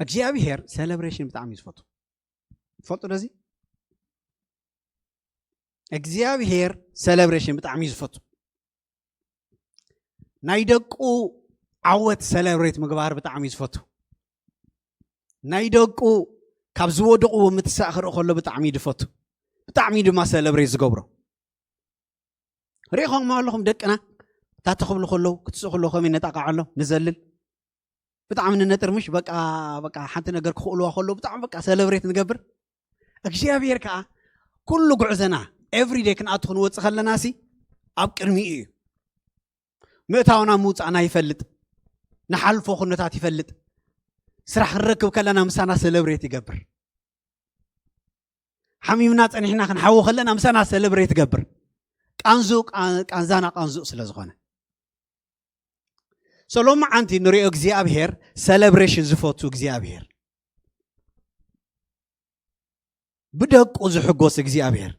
እግዚኣብሔር ሰለብሬሽን ብጣዕሚ እዩ ዝፈቱ። ትፈልጡ ነዚ እግዚኣብሔር ሰለብሬሽን ብጣዕሚ እዩ ዝፈቱ። ናይ ደቁ ዓወት ሰለብሬት ምግባር ብጣዕሚ እዩ ዝፈቱ። ናይ ደቁ ካብ ዝወደቑ ምትሳእ ክርኢ ከሎ ብጣዕሚ እዩ ዝፈቱ። ብጣዕሚ እዩ ድማ ሰለብሬት ዝገብሮ። ሪኢኹም ኣለኹም ደቅና እታ ተኽብሉ ከለዉ ክትስኡ ከለዉ ከመይ ነጣቃዓሎም ንዘልል። ብጣዕሚ ንነጥር ምሽ በቃ በቃ ሓንቲ ነገር ክኽእልዋ ከለዉ ብጣዕሚ በቃ ሰለብሬት ንገብር። እግዚኣብሔር ከዓ ኩሉ ጉዕዘና ኤቭሪዴ ክንኣቱ ክንወፅእ ከለና ሲ ኣብ ቅድሚኡ እዩ። ምእታውና ምውፃእና ይፈልጥ። ንሓልፎ ኩነታት ይፈልጥ። ስራሕ ክንረክብ ከለና ምሳና ሰለብሬት ይገብር። ሓሚምና ፀኒሕና ክንሓዊ ከለና ምሳና ሰለብሬት ይገብር። ቃንዙ ቃንዛና ቃንዙ ስለ ዝኾነ ሰሎሚ ዓንቲ ንሪኦ እግዚኣብሔር ሰለብሬሽን ዝፈቱ እግዚኣብሔር ብደቁ ዝሕጎስ እግዚኣብሔር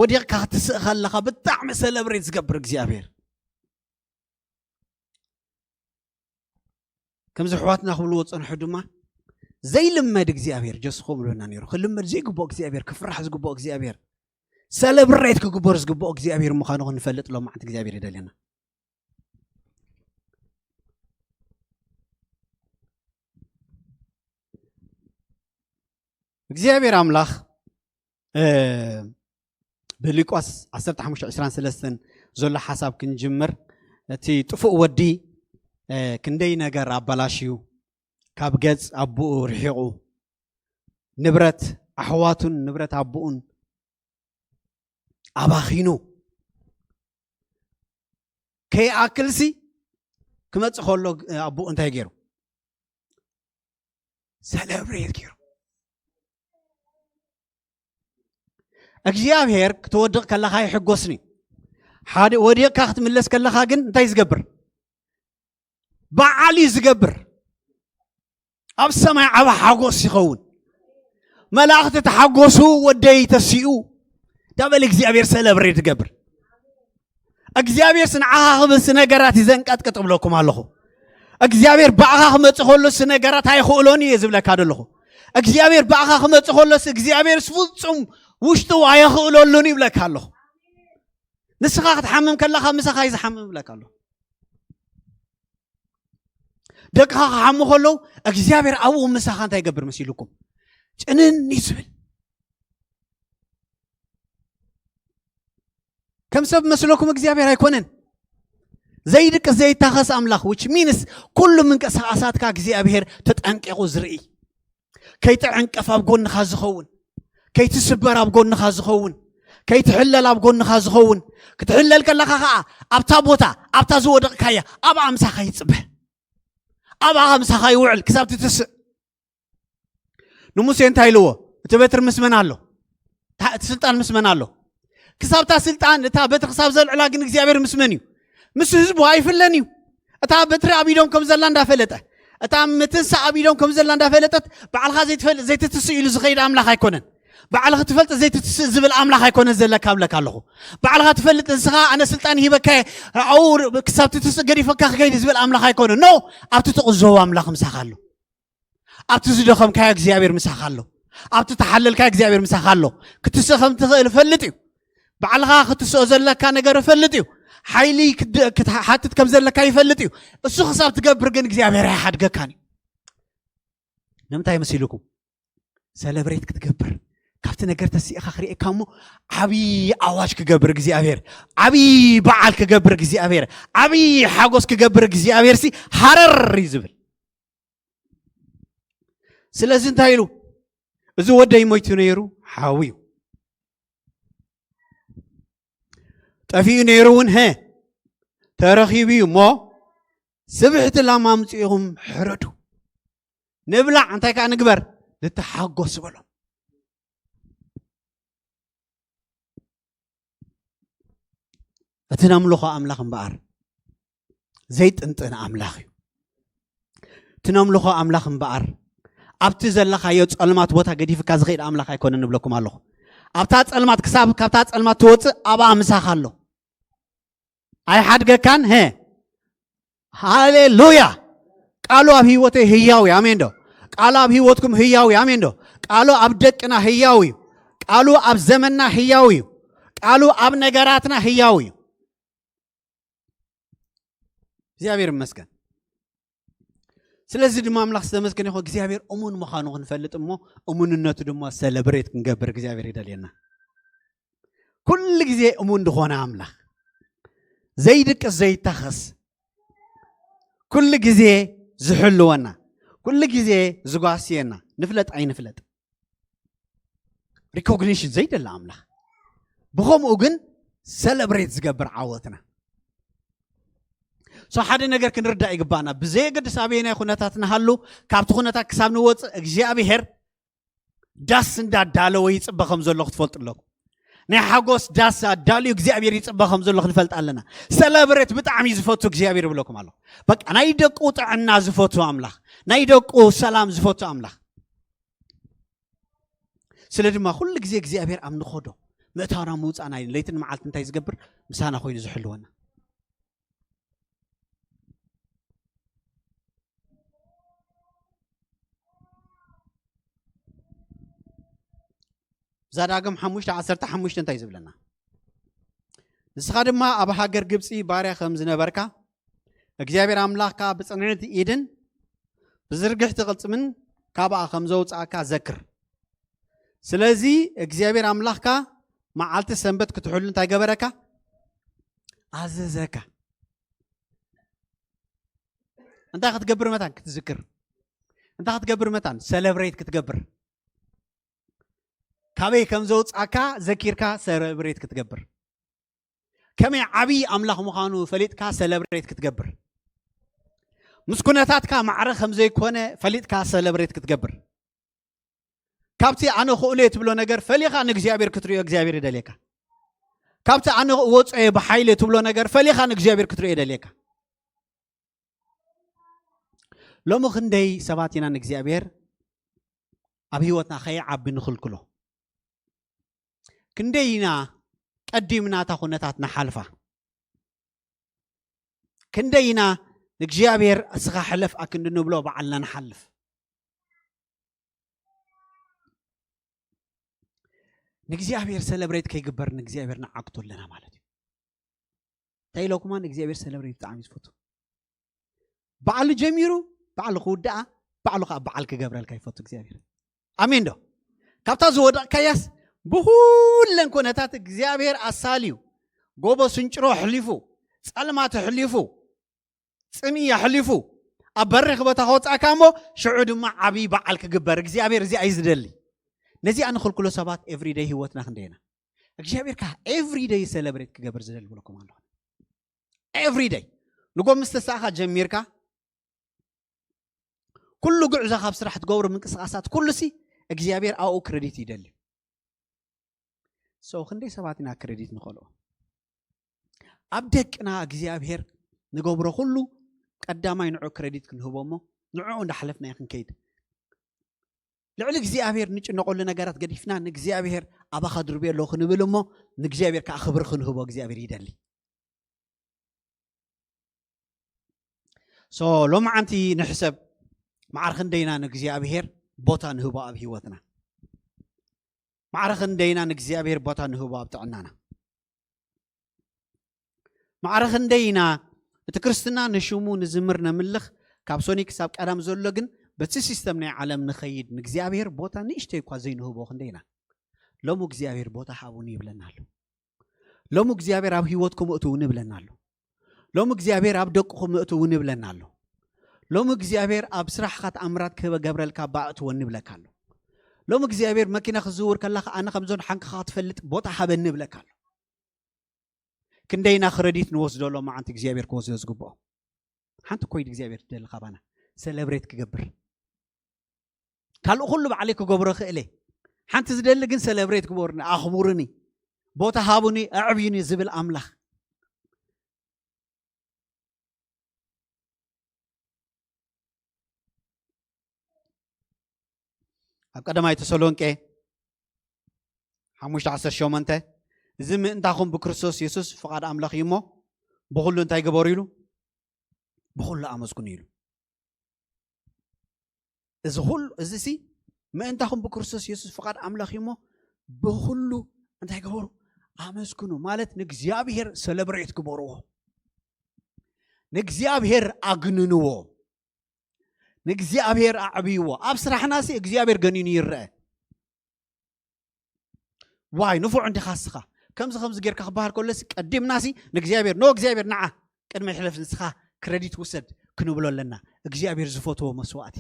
ወዲቕካ ክትስእ ከለኻ ብጣዕሚ ሰለብሬት ዝገብር እግዚኣብሔር ከምዚ ኣሕዋትና ክብልዎ ዝጸንሑ ድማ ዘይልመድ እግዚኣብሔር ጀስኹም ብለና ነይሩ። ክልመድ ዘይግብኦ እግዚኣብሔር፣ ክፍራሕ ዝግብኦ እግዚኣብሔር፣ ሰለብሬት ክግበር ዝግብኦ እግዚኣብሔር ምዃኑ ክንፈልጥ ሎማዓንቲ እግዚኣብሔር ይደልየና። እግዚኣብሔር ኣምላኽ ብሉቃስ ዓሰርተ ሓሙሽተ ዕስራን ሰለስተን ዘሎ ሓሳብ ክንጅምር። እቲ ጥፉእ ወዲ ክንደይ ነገር ኣባላሽዩ፣ ካብ ገጽ ኣቦኡ ርሒቑ፣ ንብረት ኣሕዋቱን ንብረት ኣቦኡን ኣባኺኑ ከይኣክልሲ ክመጽእ ከሎ ኣቦኡ እንታይ ገይሩ? ሰለብሬት ገይሩ። እግዚኣብሔር ክትወድቕ ከለኻ ይሕጎስኒ። ሓደ ወዲቕካ ክትምለስ ከለኻ ግን እንታይ ዝገብር? በዓል እዩ ዝገብር። ኣብ ሰማይ ዓባ ሓጎስ ይኸውን። መላእኽቲ ተሓጎሱ፣ ወደይ ተሲኡ ዳበል እግዚኣብሔር ሰለብሬት ይገብር። እግዚኣብሔር ስንዓኻ ክብልሲ ነገራት እዩ ዘንቀጥቅጥ እብለኩም ኣለኹ። እግዚኣብሔር ብኣኻ ክመጽእ ከሎሲ ነገራት ኣይኽእሎን እየ ዝብለካ ዘለኹ። እግዚኣብሔር ብኣኻ ክመጽእ ከሎሲ እግዚኣብሔር ፍጹም ውሽጡ ኣየኽእለሉን ይብለካ ኣለኹ። ንስኻ ክትሓምም ከለኻ ምሳኻ እዩ ዝሓምም ይብለካ ኣለኹ። ደቅኻ ክሓሙ ከለዉ እግዚኣብሔር ኣብኡ ምሳኻ እንታይ ይገብር መሲልኩም? ጭንን እዩ ዝብል። ከም ሰብ መስለኩም እግዚኣብሔር ኣይኮነን። ዘይድቅስ ዘይታኸስ ኣምላኽ፣ which means ኩሉ ምንቅስቃሳትካ እግዚኣብሔር ተጠንቂቑ ዝርኢ፣ ከይትዕንቀፍ ኣብ ጎንኻ ዝኸውን፣ ከይትስበር ኣብ ጎንኻ ዝኸውን፣ ከይትሕለል ኣብ ጎንኻ ዝኸውን፣ ክትሕለል ከለኻ ኸዓ ኣብታ ቦታ ኣብታ ዝወደቕካያ ኣብኣ ምሳኻ ይጽበ፣ ኣብኣ ምሳኻ ይውዕል ክሳብ ትትስእ። ንሙሴ እንታይ ኢልዎ? እቲ በትሪ ምስ መን ኣሎ? እታ- እቲ ስልጣን ምስ መን ኣሎ? ክሳብ እታ ስልጣን እታ በትሪ ክሳብ ዘልዕላ ግን እግዚኣብሔር ምስ መን እዩ? ምስ ህዝቡ ኣይፍለን እዩ። እታ በትሪ ኣብ ኢዶም ከም ዘላ እንዳፈለጠ፣ እታ ምትንሳ ኣብ ኢዶም ከም ዘላ እንዳፈለጠት ባዕልኻ ዘይትፈልጥ ዘይትትስእ ኢሉ ዝኸይድ ኣምላኽ ኣይኮነን። ባዕልኻ ትፈልጥ ዘይትትስእ ዝብል ኣምላኽ ኣይኮነን ዘለካ እብለካ ኣለኹ። ባዕልኻ ትፈልጥ ንስኻ ኣነ ስልጣን ሂበካ ኣብኡ ክሳብ ትትስእ ገዲፈካ ክኸይድ ዝብል ኣምላኽ ኣይኮነን። ኖ፣ ኣብቲ ትቕዘቦ ኣምላኽ ምሳኻ ኣሎ። ኣብቲ ዝደኸምካዮ እግዚኣብሔር ምሳኻ ኣሎ። ኣብቲ ተሓለልካዮ እግዚኣብሔር ምሳኻ ኣሎ። ክትስእ ከም ትኽእል እፈልጥ እዩ። ባዕልኻ ክትስኦ ዘለካ ነገር እፈልጥ እዩ። ሓይሊ ክድ- ክትሓትት ከም ዘለካ ይፈልጥ እዩ። እሱ ክሳብ ትገብር ግን እግዚኣብሔር ኣይሓድገካን እዩ። ንምንታይ መሲልኩም? ሰለብሬት ክትገብር፣ ካብቲ ነገር ተሲእኻ ክርእየካ እሞ ዓብዪ ኣዋጅ ክገብር እግዚኣብሔር፣ ዓብዪ በዓል ክገብር እግዚኣብሔር፣ ዓብዪ ሓጎስ ክገብር እግዚኣብሔር ሲ ሃረር እዩ ዝብል። ስለዚ እንታይ ኢሉ? እዚ ወደይ ሞይቱ ነይሩ፣ ሓዊ እዩ። ጠፊኡ ነይሩ እውን፣ ሀ፣ ተረኺቡ እዩ እሞ ስብሕቲ ላም ኣምፅኢኹም ሕረዱ፣ ንብላዕ፣ እንታይ ከዓ ንግበር? ንተሓጎስ በሎም። እቲ ነምልኾ ኣምላኽ እምበኣር ዘይጥንጥን ኣምላኽ እዩ። እቲ ነምልኾ ኣምላኽ እምበኣር ኣብቲ ዘለኻዮ ጸልማት ቦታ ገዲፍካ ዝኸይድ ኣምላኽ ኣይኮነን እብለኩም ኣለኹ። ኣብታ ጸልማት ክሳብ ካብታ ጸልማት ትወጽእ ኣብኣ ምሳኻ ኣሎ። ኣይሓድገካን፣ ሀ፣ ሃሌሉያ። ቃሉ ኣብ ህይወተይ ህያው እዩ። ኣሜን ዶ? ቃሉ ኣብ ህይወትኩም ህያው እዩ። ኣሜን ዶ? ቃሉ ኣብ ደቅና ህያው እዩ። ቃሉ ኣብ ዘመንና ህያው እዩ። ቃሉ ኣብ ነገራትና ህያው እዩ። እግዚኣብሔር ይመስገን። ስለዚ ድማ ኣምላኽ ዝተመስገነ ይኹን። እግዚኣብሔር እሙን ምዃኑ ክንፈልጥ እሞ እሙንነቱ ድማ ሰለብሬት ክንገብር እግዚኣብሔር ይደልየና። ኩሉ ግዜ እሙን ዝኾነ ኣምላኽ፣ ዘይድቅስ ዘይታኸስ፣ ኩሉ ግዜ ዝሕልወና፣ ኩሉ ግዜ ዝጓስየና፣ ንፍለጥ ኣይንፍለጥ ሪኮግኒሽን ዘይደለ ኣምላኽ፣ ብኸምኡ ግን ሰለብሬት ዝገብር ዓወትና። ሶ ሓደ ነገር ክንርዳእ ይግባና። ብዘየገድስ ኣበየናይ ኩነታት ንሃሉ፣ ካብቲ ኩነታት ክሳብ ንወፅእ እግዚኣብሔር ዳስ እንዳዳለወ ይፅበ ከም ዘሎ ክትፈልጡ ኣለኩም። ናይ ሓጎስ ዳስ ኣዳልዩ እግዚኣብሔር ይፅበ ከም ዘሎ ክንፈልጥ ኣለና። ሰለብሬት ብጣዕሚ ዝፈቱ እግዚኣብሔር ይብለኩም ኣለኹ። በቃ ናይ ደቁ ጥዕና ዝፈቱ ኣምላኽ፣ ናይ ደቁ ሰላም ዝፈቱ ኣምላኽ። ስለ ድማ ኩሉ ግዜ እግዚኣብሔር ኣብ ንኸዶ ምእታውና ምውፃእና እዩ። ለይትን መዓልቲ እንታይ ዝገብር? ምሳና ኮይኑ ዝሕልወና። ዛዳግም ሓሙሽተ ዓሰርተ ሓሙሽተ እንታይ ዝብለና? ንስኻ ድማ ኣብ ሃገር ግብፂ ባርያ ከም ዝነበርካ እግዚኣብሔር ኣምላኽካ ብፅንዕቲ ኢድን ብዝርግሕቲ ቅልፅምን ካብኣ ከም ዘውፅኣካ ዘክር። ስለዚ እግዚኣብሔር ኣምላኽካ መዓልቲ ሰንበት ክትሕሉ እንታይ ገበረካ? ኣዘዘካ። እንታይ ክትገብር መታን ክትዝክር? እንታይ ክትገብር መታን ሰለብሬት ክትገብር? ካበይ ከም ዘውፃካ ዘኪርካ ሰለብሬት ክትገብር? ከመይ ዓብዪ ኣምላኽ ምዃኑ ፈሊጥካ ሰለብሬት ክትገብር? ምስ ኩነታትካ ማዕረ ከም ዘይኮነ ፈሊጥካ ሰለብሬት ክትገብር? ካብቲ ኣነ ክእሎ እየ ትብሎ ነገር ፈሊኻ ንእግዚኣብሔር ክትሪኦ እግዚኣብሔር ይደልየካ። ካብቲ ኣነ እወፅኦ እየ ብሓይሊ እየ ትብሎ ነገር ፈሊኻ ንእግዚኣብሔር ክትሪኦ ይደልየካ። ሎሚ ክንደይ ሰባት ኢና ንእግዚኣብሔር ኣብ ህይወትና ከይዓቢ ንኽልክሎ? ክንደይ ኢና ቀዲምና እታ ኩነታት ንሓልፋ? ክንደይ ኢና ንእግዚኣብሔር እስኻ ሕለፍ ኣክንዲ ንብሎ ባዕልና ንሓልፍ? ንእግዚኣብሔር ሰለብሬት ከይግበር ንእግዚኣብሔር ንዓግቶ ኣለና ማለት እዩ። እንታይ ኢለኩማ? ንእግዚኣብሔር ሰለብሬት ብጣዕሚ ዝፈቱ። ባዕሉ ጀሚሩ ባዕሉ ክውድኣ፣ ባዕሉ ከዓ በዓል ክገብረልካ ይፈቱ እግዚኣብሔር። ኣሜን ዶ? ካብታ ዝወደቕካያስ ብኩለን ኩነታት እግዚኣብሔር ኣሳልዩ፣ ጎቦ ስንጭሮ ኣሕሊፉ፣ ጸልማት ኣሕሊፉ፣ ጽምኢ ኣሕሊፉ ኣብ በሪኽ ቦታ ከወፅኣካ እሞ ሽዑ ድማ ዓብዪ በዓል ክግበር እግዚኣብሔር እዚኣ እዩ ዝደሊ። ነዚኣ ንኽልክሎ ሰባት ኤቭሪደይ ህይወትና ክንደይና እግዚኣብሔር ከዓ ኤቭሪደይ ሰለብሬት ክገብር ዝደሊ ብለኩም ኣለኹ። ኤቭሪደይ ንጎ ምስ ተሳእኻ ጀሚርካ ኩሉ ጉዕዞ ካብ ስራሕ ትገብሩ ምንቅስቃሳት ኩሉ ሲ እግዚኣብሔር ኣብኡ ክሬዲት ይደሊ። ሰው ክንደይ ሰባት ኢና ክሬዲት ንኸልኦ? ኣብ ደቅና እግዚኣብሔር ንገብሮ ኩሉ ቀዳማይ ንዑ ክሬዲት ክንህቦ እሞ ንዕኡ እንዳሓለፍና ክንከይድ፣ ልዕሊ እግዚኣብሔር ንጭነቐሉ ነገራት ገዲፍና ንእግዚኣብሔር ኣባኻ ድርብዮ ኣለኹ ክንብል እሞ ንእግዚኣብሔር ከዓ ክብሪ ክንህቦ እግዚኣብሔር ይደሊ። ሶ ሎማዓንቲ ንሕሰብ፣ ማዕረ ክንደይና ንእግዚኣብሔር ቦታ ንህቦ ኣብ ህይወትና? ማዕረ ክንደይና ንእግዚኣብሔር ቦታ ንህቦ ኣብ ጥዕናና? ማዕረ ክንደይና እቲ ክርስትና ንሽሙ ንዝምር ነምልኽ፣ ካብ ሶኒ ክሳብ ቀዳም ዘሎ ግን በቲ ሲስተም ናይ ዓለም ንኸይድ ንእግዚኣብሔር ቦታ ንእሽተይ እኳ ዘይንህቦ ክንደይና? ሎሚ እግዚኣብሔር ቦታ ሃቡኒ ይብለና ኣሎ። ሎሚ እግዚኣብሔር ኣብ ህይወትኩም እእትውኒ ይብለና ኣሎ። ሎሚ እግዚኣብሔር ኣብ ደቅኹም እእትውኒ ይብለና ኣሎ። ሎሚ እግዚኣብሔር ኣብ ስራሕኻ ተኣምራት ክገብረልካ ባእትወኒ ይብለካ ኣሎ። ሎሚ እግዚኣብሔር መኪና ክዝውር ከለኻ ኣነ ከም ዘድሓንክኻ ክትፈልጥ ቦታ ሃበኒ ይብለካ ኣሎ። ክንደይና ክረዲት ንወስዶ ሎማዓንቲ እግዚኣብሔር ክወስዶ ዝግብኦ? ሓንቲ ኮይድ እግዚኣብሔር ትደሊ ካባና ሰለብሬት ክገብር። ካልእ ኩሉ ባዕለይ ክገብሮ ክእለ፣ ሓንቲ ዝደሊ ግን ሰለብሬት ግበሩኒ፣ ኣኽብሩኒ፣ ቦታ ሃቡኒ፣ ኣዕብዩኒ ዝብል ኣምላኽ። ኣብ ቀዳማይ ተሰሎንቄ ሓሙሽተ ዓሰርተ ሸሞንተ፣ እዚ ምእንታኹም ብክርስቶስ የሱስ ፍቓድ ኣምላኽ እዩ እሞ ብኹሉ እንታይ ግበሩ ኢሉ? ብኹሉ ኣመስግኑ ኢሉ። እዚ ኩሉ እዚ ሲ ምእንታኹም ብክርስቶስ የሱስ ፍቓድ ኣምላኽ እዩ እሞ፣ ብኹሉ እንታይ ገበሩ? ኣመስግኑ። ማለት ንእግዚኣብሔር ሰለብሬት ግበርዎ፣ ንእግዚኣብሔር ኣግንንዎ፣ ንእግዚኣብሔር ኣዕብይዎ። ኣብ ስራሕና ሲ እግዚኣብሔር ገኒኑ ይረአ። ዋይ ንፉዕ እንዲኻ እስኻ፣ ከምዚ ከምዚ ጌርካ ክበሃል ከሎሲ ቀዲምናሲ ንእግዚኣብሔር፣ ኖ እግዚኣብሔር ንዓ ቅድሚ ሕለፍ፣ ንስኻ ክረዲት ውሰድ ክንብሎ ኣለና። እግዚኣብሔር ዝፈትዎ መስዋእቲ፣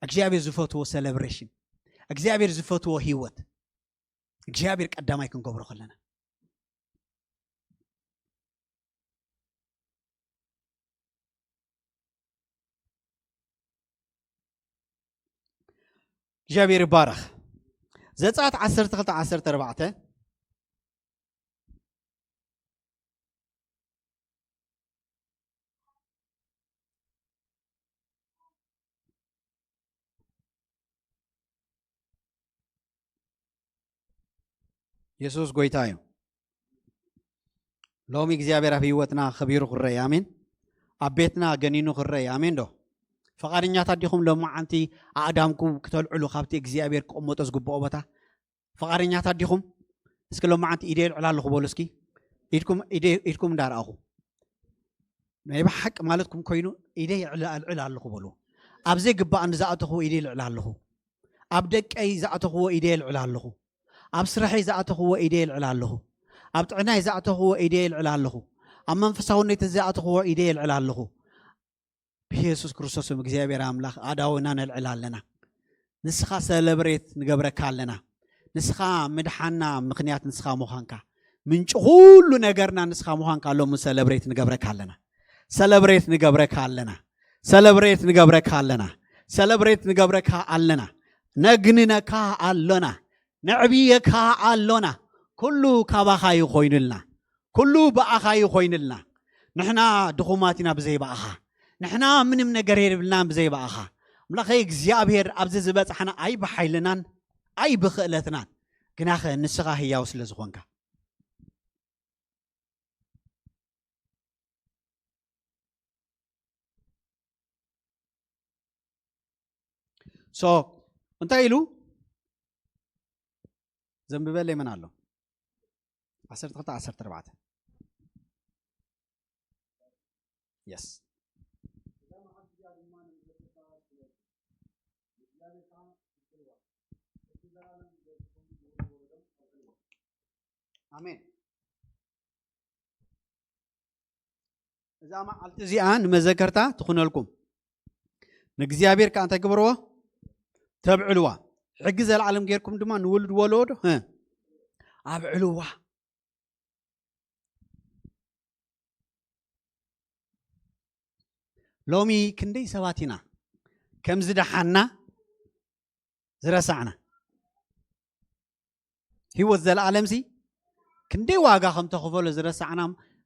እግዚኣብሔር ዝፈትዎ ሰለብሬሽን፣ እግዚኣብሔር ዝፈትዎ ህይወት እግዚኣብሔር ቀዳማይ ክንገብሮ ከለና። እግዚኣብሔር ይባረኽ። ዘጸኣት ዓሰርተ ክልተ ዓሰርተ ኣርባዕተ። የሱስ ጎይታ እዩ። ሎሚ እግዚኣብሔር ኣብ ህይወትና ከቢሩ ክረይ፣ ኣሜን። ኣብ ቤትና ገኒኑ ክረይ፣ ኣሜን ዶ? ፈቓደኛታት ዲኹም ሎማዓንቲ ኣእዳምኩም ክተልዕሉ ካብቲ እግዚኣብሔር ክቕመጦ ዝግብኦ ቦታ? ፈቓደኛታት ዲኹም? እስኪ ሎማዓንቲ ኢደይ ኣልዕል ኣለኹ በሉ እስኪ። ኢድኩም፣ ኢደይ፣ ኢድኩም እንዳረኣኹ። ናይ ብሓቂ ማለትኩም ኮይኑ ኢደይ ኣልዕል ኣለኹ በሉ። ኣብ ዘይግባእ ንዝኣተኽዎ ኢደይ ኣልዕል ኣለኹ። ኣብ ደቀይ ዝኣተኽዎ ኢደይ ኣልዕል ኣለኹ። ኣብ ስራሐይ ዝኣተኽዎ ኢደይ ኣልዕል ኣለኹ። ኣብ ጥዕናይ ዝኣተኽዎ ኢደይ ኣልዕል ኣለኹ። ኣብ መንፈሳውነት ዝኣተኽዎ ኢደይ ኣልዕል ኣለኹ። ብየሱስ ክርስቶስ ስም እግዚኣብሔር ኣምላኽ ኣእዳውና ነልዕል ኣለና። ንስኻ ሰለብሬት ንገብረካ ኣለና። ንስኻ ምድሓና ምኽንያት ንስኻ ምዃንካ፣ ምንጪ ኩሉ ነገርና ንስኻ ምዃንካ ሎሚ ሰለብሬት ንገብረካ ኣለና። ሰለብሬት ንገብረካ ኣለና። ሰለብሬት ንገብረካ ኣለና። ሰለብሬት ንገብረካ ኣለና። ነግንነካ ኣሎና። ነዕብየካ ኣሎና። ኩሉ ካባኻ እዩ ኮይኑልና። ኩሉ ብኣኻ እዩ ኮይንልና። ንሕና ድኹማት ኢና ብዘይ ብኣኻ። ንሕና ምንም ነገር የብልናን ብዘይ ብኣኻ። ኣምላኸይ እግዚኣብሔር፣ ኣብዚ ዝበጻሕና ኣይ ብሓይልናን ኣይ ብኽእለትናን፣ ግናኸ ንስኻ ህያው ስለ ዝኾንካ። ሶ እንታይ ኢሉ ዘንብበለይ መን ኣሎ? ዓሰርተ ክልተ ዓሰርተ ኣርባዕተ። የስ። ኣሜን። እዛ መዓልቲ እዚኣ ንመዘከርታ ትኹነልኩም። ንእግዚኣብሔር ከኣ እንታይ ግበርዎ? ተብዕልዋ። ሕጊ ዘለዓለም ጌርኩም ድማ ንውሉድ ወለዶ፣ እ፣ ኣብዕልዋ። ሎሚ ክንደይ ሰባት ኢና ከም ዝደሓና ዝረሳዕና? ህይወት ዘለዓለምሲ ክንደይ ዋጋ ከም ተኽፈሎ ዝረሳዕና፣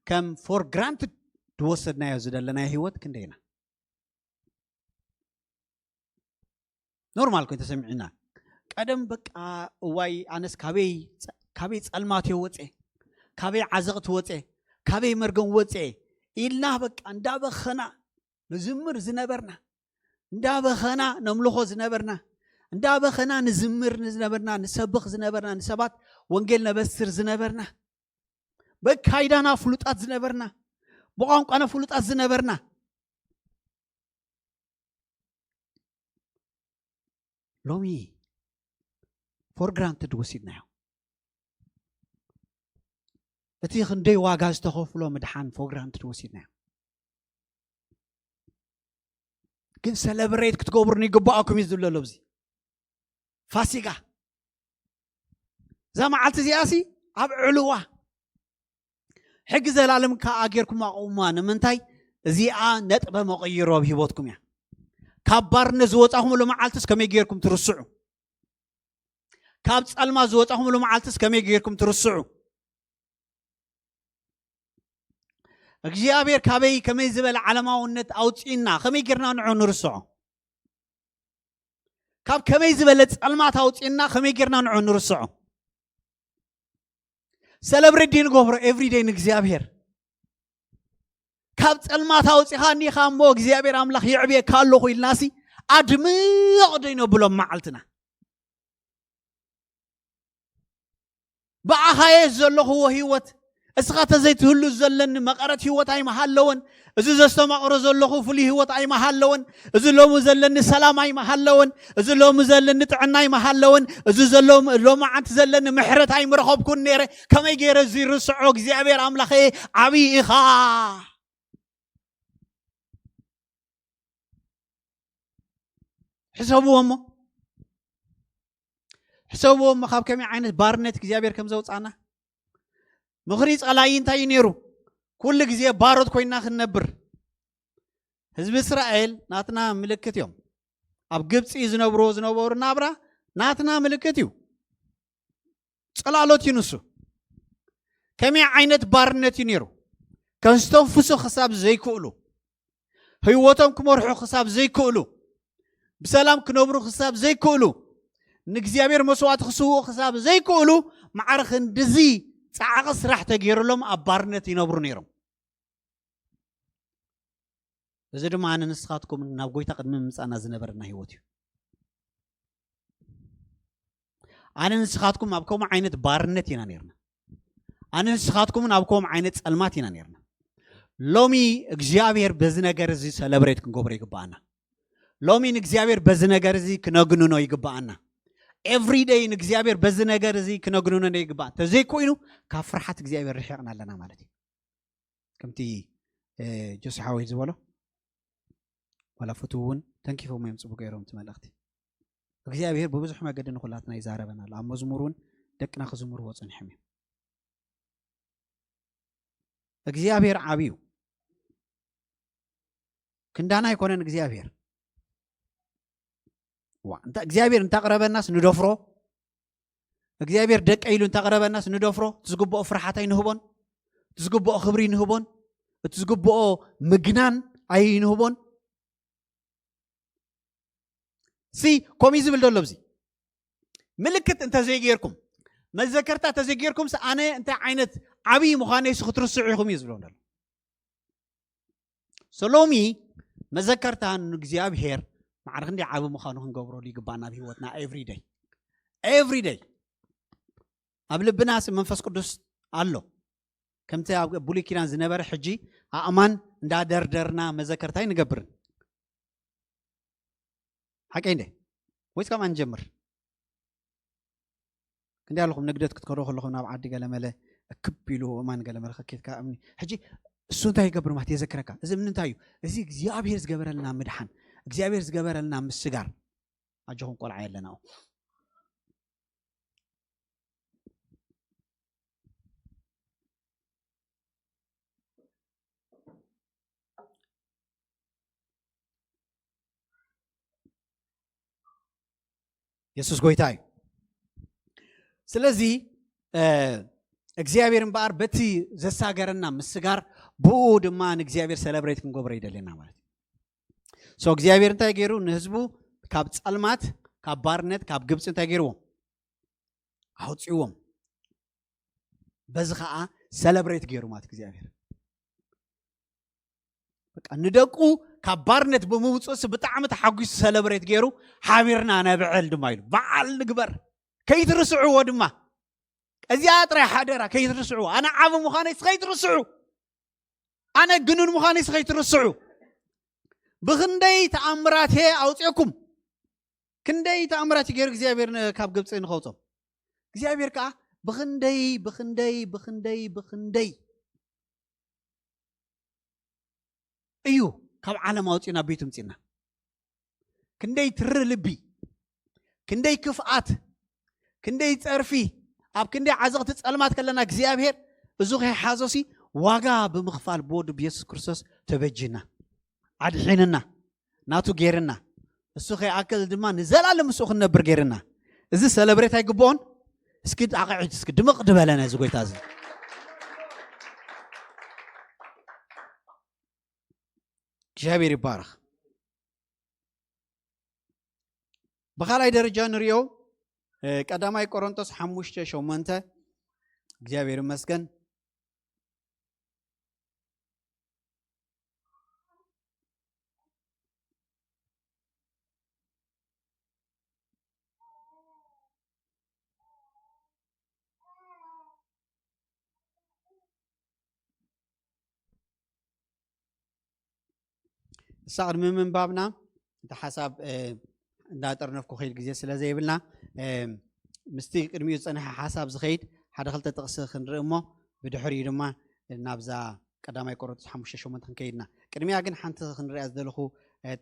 ከም for granted ዝወሰድናዮ ዝደለናዮ ህይወት ክንደይ ኢና? ኖርማል ኮይኑ ተሰሚዑና። ቀደም በቃ እዋይ ኣነስ ካበይ ጸ-፣ ካበይ ጸልማት እየ ወጼ፣ ካበይ ዓዘቕቲ ወጼ፣ ካበይ መርገም ወጼ ኢልና በቃ እንዳበኸና ንዝምር ዝነበርና፣ እንዳበኸና ነምልኾ ዝነበርና፣ እንዳበኸና ንዝምር ዝነበርና፣ ንሰብኽ ዝነበርና፣ ንሰባት ወንጌል ነበስር ዝነበርና፣ በካይዳና ፍሉጣት ዝነበርና፣ ብቋንቋና ፍሉጣት ዝነበርና፣ ሎሚ for granted ወሲድናዮ። እቲ ክንደይ ዋጋ ዝተኸፍሎ ምድሓን for granted ወሲድናዮ። ግን ሰለብሬት ክትገብሩ ይግባኣኩም እዩ ዝብሎ ኣሎ። ኣብዚ ፋሲጋ እዛ መዓልቲ እዚኣሲ ኣብ ዕልዋ ሕጊ ዘላለም ከኣ ጌርኩም ኣቑምዋ። ንምንታይ? እዚኣ ነጥበ መቐይሮ ኣብ ህይወትኩም እያ። ካብ ባርነት ዝወጻኹምሉ መዓልትስ ከመይ ጌርኩም ትርስዑ? ካብ ጸልማ ዝወጻኹምሉ መዓልትስ ከመይ ጌርኩም ትርስዑ? እግዚኣብሔር ካበይ ከመይ ዝበለ ዓለማውነት ኣውጺእና ከመይ ጌርና ንዑ ንርስዖ? ካብ ከመይ ዝበለ ጸልማት ኣውጺእና ከመይ ጌርና ንዑ ንርስዖ? ሰለብሬት ድዩ ንገብሮ ኤቭሪደይ ንእግዚኣብሔር? ካብ ጸልማት ኣውጺኻኒ ኢኻ እሞ እግዚኣብሔር ኣምላኽ የዕብየካ ኣለኹ ኢልናሲ ኣድምቕ ዶ ይነብሎም መዓልትና። ብኣኻየ ዘለኽዎ ህይወት እስኻ ተዘይትህሉ ዘለኒ መቐረት ህይወት ኣይመሃለወን። እዚ ዘስተማቕሮ ዘለኹ ፍሉይ ህይወት ኣይመሃለወን። እዚ ሎሚ ዘለኒ ሰላም ኣይመሃለወን። እዚ ሎሚ ዘለኒ ጥዕና ኣይመሃለወን። እዚ ዘሎ ሎማዓንቲ ዘለኒ ምሕረት ኣይምረኸብኩን ነይረ። ከመይ ገይረ እዚ ርስዖ እግዚኣብሔር ኣምላኸየ ዓብዪ ኢኻ። ሕሰብዎ እሞ ሕሰብዎ እሞ ካብ ከመይ ዓይነት ባርነት እግዚኣብሔር ከም ዘውፃና። ምኽሪ ፀላኢ እንታይ እዩ ነይሩ? ኩሉ ግዜ ባሮት ኮይና ክንነብር። ህዝቢ እስራኤል ናትና ምልክት እዮም። ኣብ ግብፂ ዝነብርዎ ዝነበሩ ናብራ ናትና ምልክት እዩ። ፀላሎት እዩ ንሱ። ከመይ ዓይነት ባርነት እዩ ነይሩ? ከስተንፍሱ ክሳብ ዘይክእሉ፣ ህይወቶም ክመርሑ ክሳብ ዘይክእሉ፣ ብሰላም ክነብሩ ክሳብ ዘይክእሉ፣ ንእግዚኣብሔር መስዋዕቲ ክስውኡ ክሳብ ዘይክእሉ፣ ማዕረ ክንድዚ ፃዕቂ ስራሕ ተገይሩሎም ኣብ ባርነት ይነብሩ ነይሮም። እዚ ድማ ኣነ ንስኻትኩም ናብ ጎይታ ቅድሚ ምምፃና ዝነበረና ህይወት እዩ። ኣነ ንስኻትኩም ኣብ ከምኡ ዓይነት ባርነት ኢና ነርና። ኣነ ንስኻትኩምን ኣብ ከምኡ ዓይነት ጸልማት ኢና ነርና። ሎሚ እግዚኣብሔር በዚ ነገር እዚ ሰለብሬት ክንገብሮ ይግባኣና። ሎሚ ንእግዚኣብሔር በዚ ነገር እዚ ክነግንኖ ይግባኣና። ኤቭሪ ደይ ንእግዚኣብሔር በዚ ነገር እዚ ክነግንኖ ይግባእ። ተዘይኮይኑ ካብ ፍርሓት እግዚኣብሔር ርሒቕና ኣለና ማለት እዩ። ከምቲ ጆሲ ሓወይ ዝበሎ ዋላ ፍትው እውን ተንኪፎም እዮም ጽቡቅ ገይሮም እቲ መልእኽቲ። እግዚኣብሔር ብብዙሕ መገዲ ንኩላትና ይዛረበና ኣሎ። ኣብ መዝሙር እውን ደቅና ክዝምርዎ ጸኒሖም እዮም። እግዚኣብሔር ዓብዩ ክንዳና ኣይኮነን እግዚኣብሔር። ዋ እንታ እግዚኣብሔር እንታቅረበናስ ንደፍሮ። እግዚኣብሔር ደቀ ኢሉ እንታቅረበናስ ንደፍሮ። እቲ ዝግብኦ ፍርሓት ኣይንህቦን። እቲ ዝግብኦ ክብሪ ይንህቦን። እቲ ዝግብኦ ምግናን ኣይንህቦን። ሲ ኮሚ ዝብል ዘሎ ብዚ ምልክት እንተዘይጌርኩም መዘከርታ እንተዘይጌርኩም ኣነ እንታይ ዓይነት ዓብዪ ምዃነይ ክትርስዑ ኢኹም እዩ ዝብሎም ዘሎ። ሰሎሚ መዘከርታ ንእግዚኣብሔር ማዕረ ክንደይ ዓቢ ምዃኑ ክንገብረሉ ይግባና ኣብ ህይወትና ኤቭሪ ደይ ኤቭሪ ደይ ኣብ ልብና መንፈስ ቅዱስ ኣሎ። ከምቲ ኣብ ብሉይ ኪዳን ዝነበረ ሕጂ ኣእማን እንዳደርደርና መዘከርታ ኣይንገብርን። ሓቀይ እንደ ወይስ ካብ ኣንጀምር? ክንደይ ኣለኹም ንግደት ክትከዶ ከለኹም ናብ ዓዲ ገለመለ እክብ ኢሉ እማን ገለመለ ከኬትካ እምኒ ሕጂ እሱ እንታይ ይገብር ማለት የዘክረካ። እዚ እምኒ እንታይ እዩ? እዚ እግዚኣብሔር ዝገበረልና ምድሓን፣ እግዚኣብሔር ዝገበረልና ምስጋር። ኣጆኹም ቆልዓ የለና። የሱስ ጎይታ እዩ። ስለዚ እግዚኣብሔር እምበኣር በቲ ዘሳገረና ምስጋር ብኡ ድማ ንእግዚኣብሔር ሰለብሬት ክንገብሮ ይደልየና ማለት እዩ። ሶ እግዚኣብሔር እንታይ ገይሩ ንህዝቡ ካብ ጸልማት ካብ ባርነት ካብ ግብፂ እንታይ ገይርዎም ኣውፅዎም። በዚ ከዓ ሰለብሬት ገይሩ ማለት እግዚኣብሔር በቃ ንደቁ ካብ ባርነት ብምውፅእሲ ብጣዕሚ ተሓጒሱ ሰለብሬት ገይሩ ሓቢርና ነብዕል ድማ ኢሉ በዓል ንግበር። ከይትርስዕዎ ድማ እዚኣ ጥራይ ሓደራ ከይትርስዕዎ። ኣነ ዓብ ምዃነይስ ከይትርስዑ። ኣነ ግኑን ምዃነይስ ከይትርስዑ። ብኽንደይ ተኣምራት ኣውፅኤኩም ክንደይ ተኣምራት ገይሩ እግዚኣብሔር ካብ ግብፂ ንኸውፆም እግዚኣብሔር ከዓ ብኽንደይ ብኽንደይ ብኽንደይ ብኽንደይ እዩ ካብ ዓለም ኣውፅኡ ናብ ቤቱ ምፅና። ክንደይ ትሪ ልቢ ክንደይ ክፍኣት ክንደይ ፀርፊ ኣብ ክንደይ ዓዘቕቲ ፀልማት ከለና እግዚኣብሔር እዙ ከይሓዞሲ ዋጋ ብምኽፋል ብወዱ ብየሱስ ክርስቶስ ተበጅና ኣድሒንና ናቱ ገይርና እሱ ከይኣክል ድማ ንዘላለም ምስኡ ክንነብር ገይርና። እዚ ሰለብሬት ኣይግብኦን? እስኪ ኣቕዕድ እስኪ ድምቕ ድበለነ እዚ ጎይታ እዚ። እግዚኣብሔር ይባረኽ። ብኻልኣይ ደረጃ ንሪኦ ቀዳማይ ቆሮንቶስ ሓሙሽተ ሸሞንተ እግዚኣብሔር ይመስገን። ክሳብ ቅድሚ ምንባብና፣ እቲ ሓሳብ እንዳጠርነፍኩ ከይድ ግዜ ስለ ዘይብልና፣ ምስቲ ቅድሚኡ ዝፀንሐ ሓሳብ ዝኸይድ ሓደ ክልተ ጥቕሲ ክንርኢ እሞ፣ ብድሕሪኡ ድማ ናብዛ ቀዳማይ ቆሮንቶስ ሓሙሽተ ሸሞንተ ክንከይድና። ቅድሚያ ግን ሓንቲ ክንሪኣ ዝደለኹ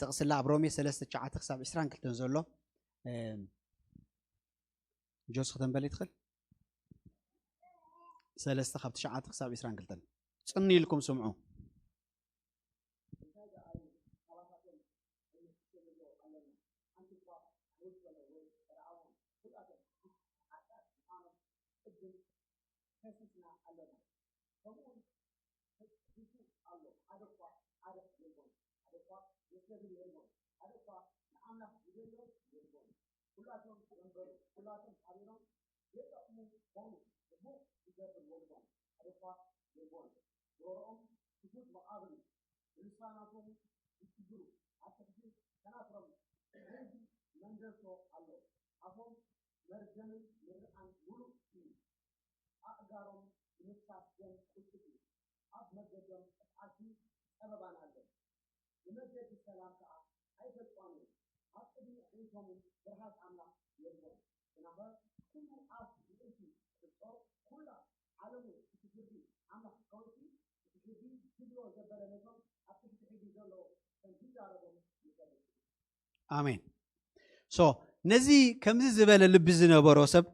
ጥቕስላ ኣብ ሮሜ ሰለስተ ትሽዓተ ክሳብ ዕስራን ክልተን ዘሎ። ጆስ ክተንበል ይትኽእል? ሰለስተ ካብ ትሽዓተ ክሳብ ዕስራን ክልተን። ጽን ኢልኩም ስምዑ። ኣሜን። ሶ ነዚ ከምዚ ዝበለ ልቢ ዝነበሮ ሰብ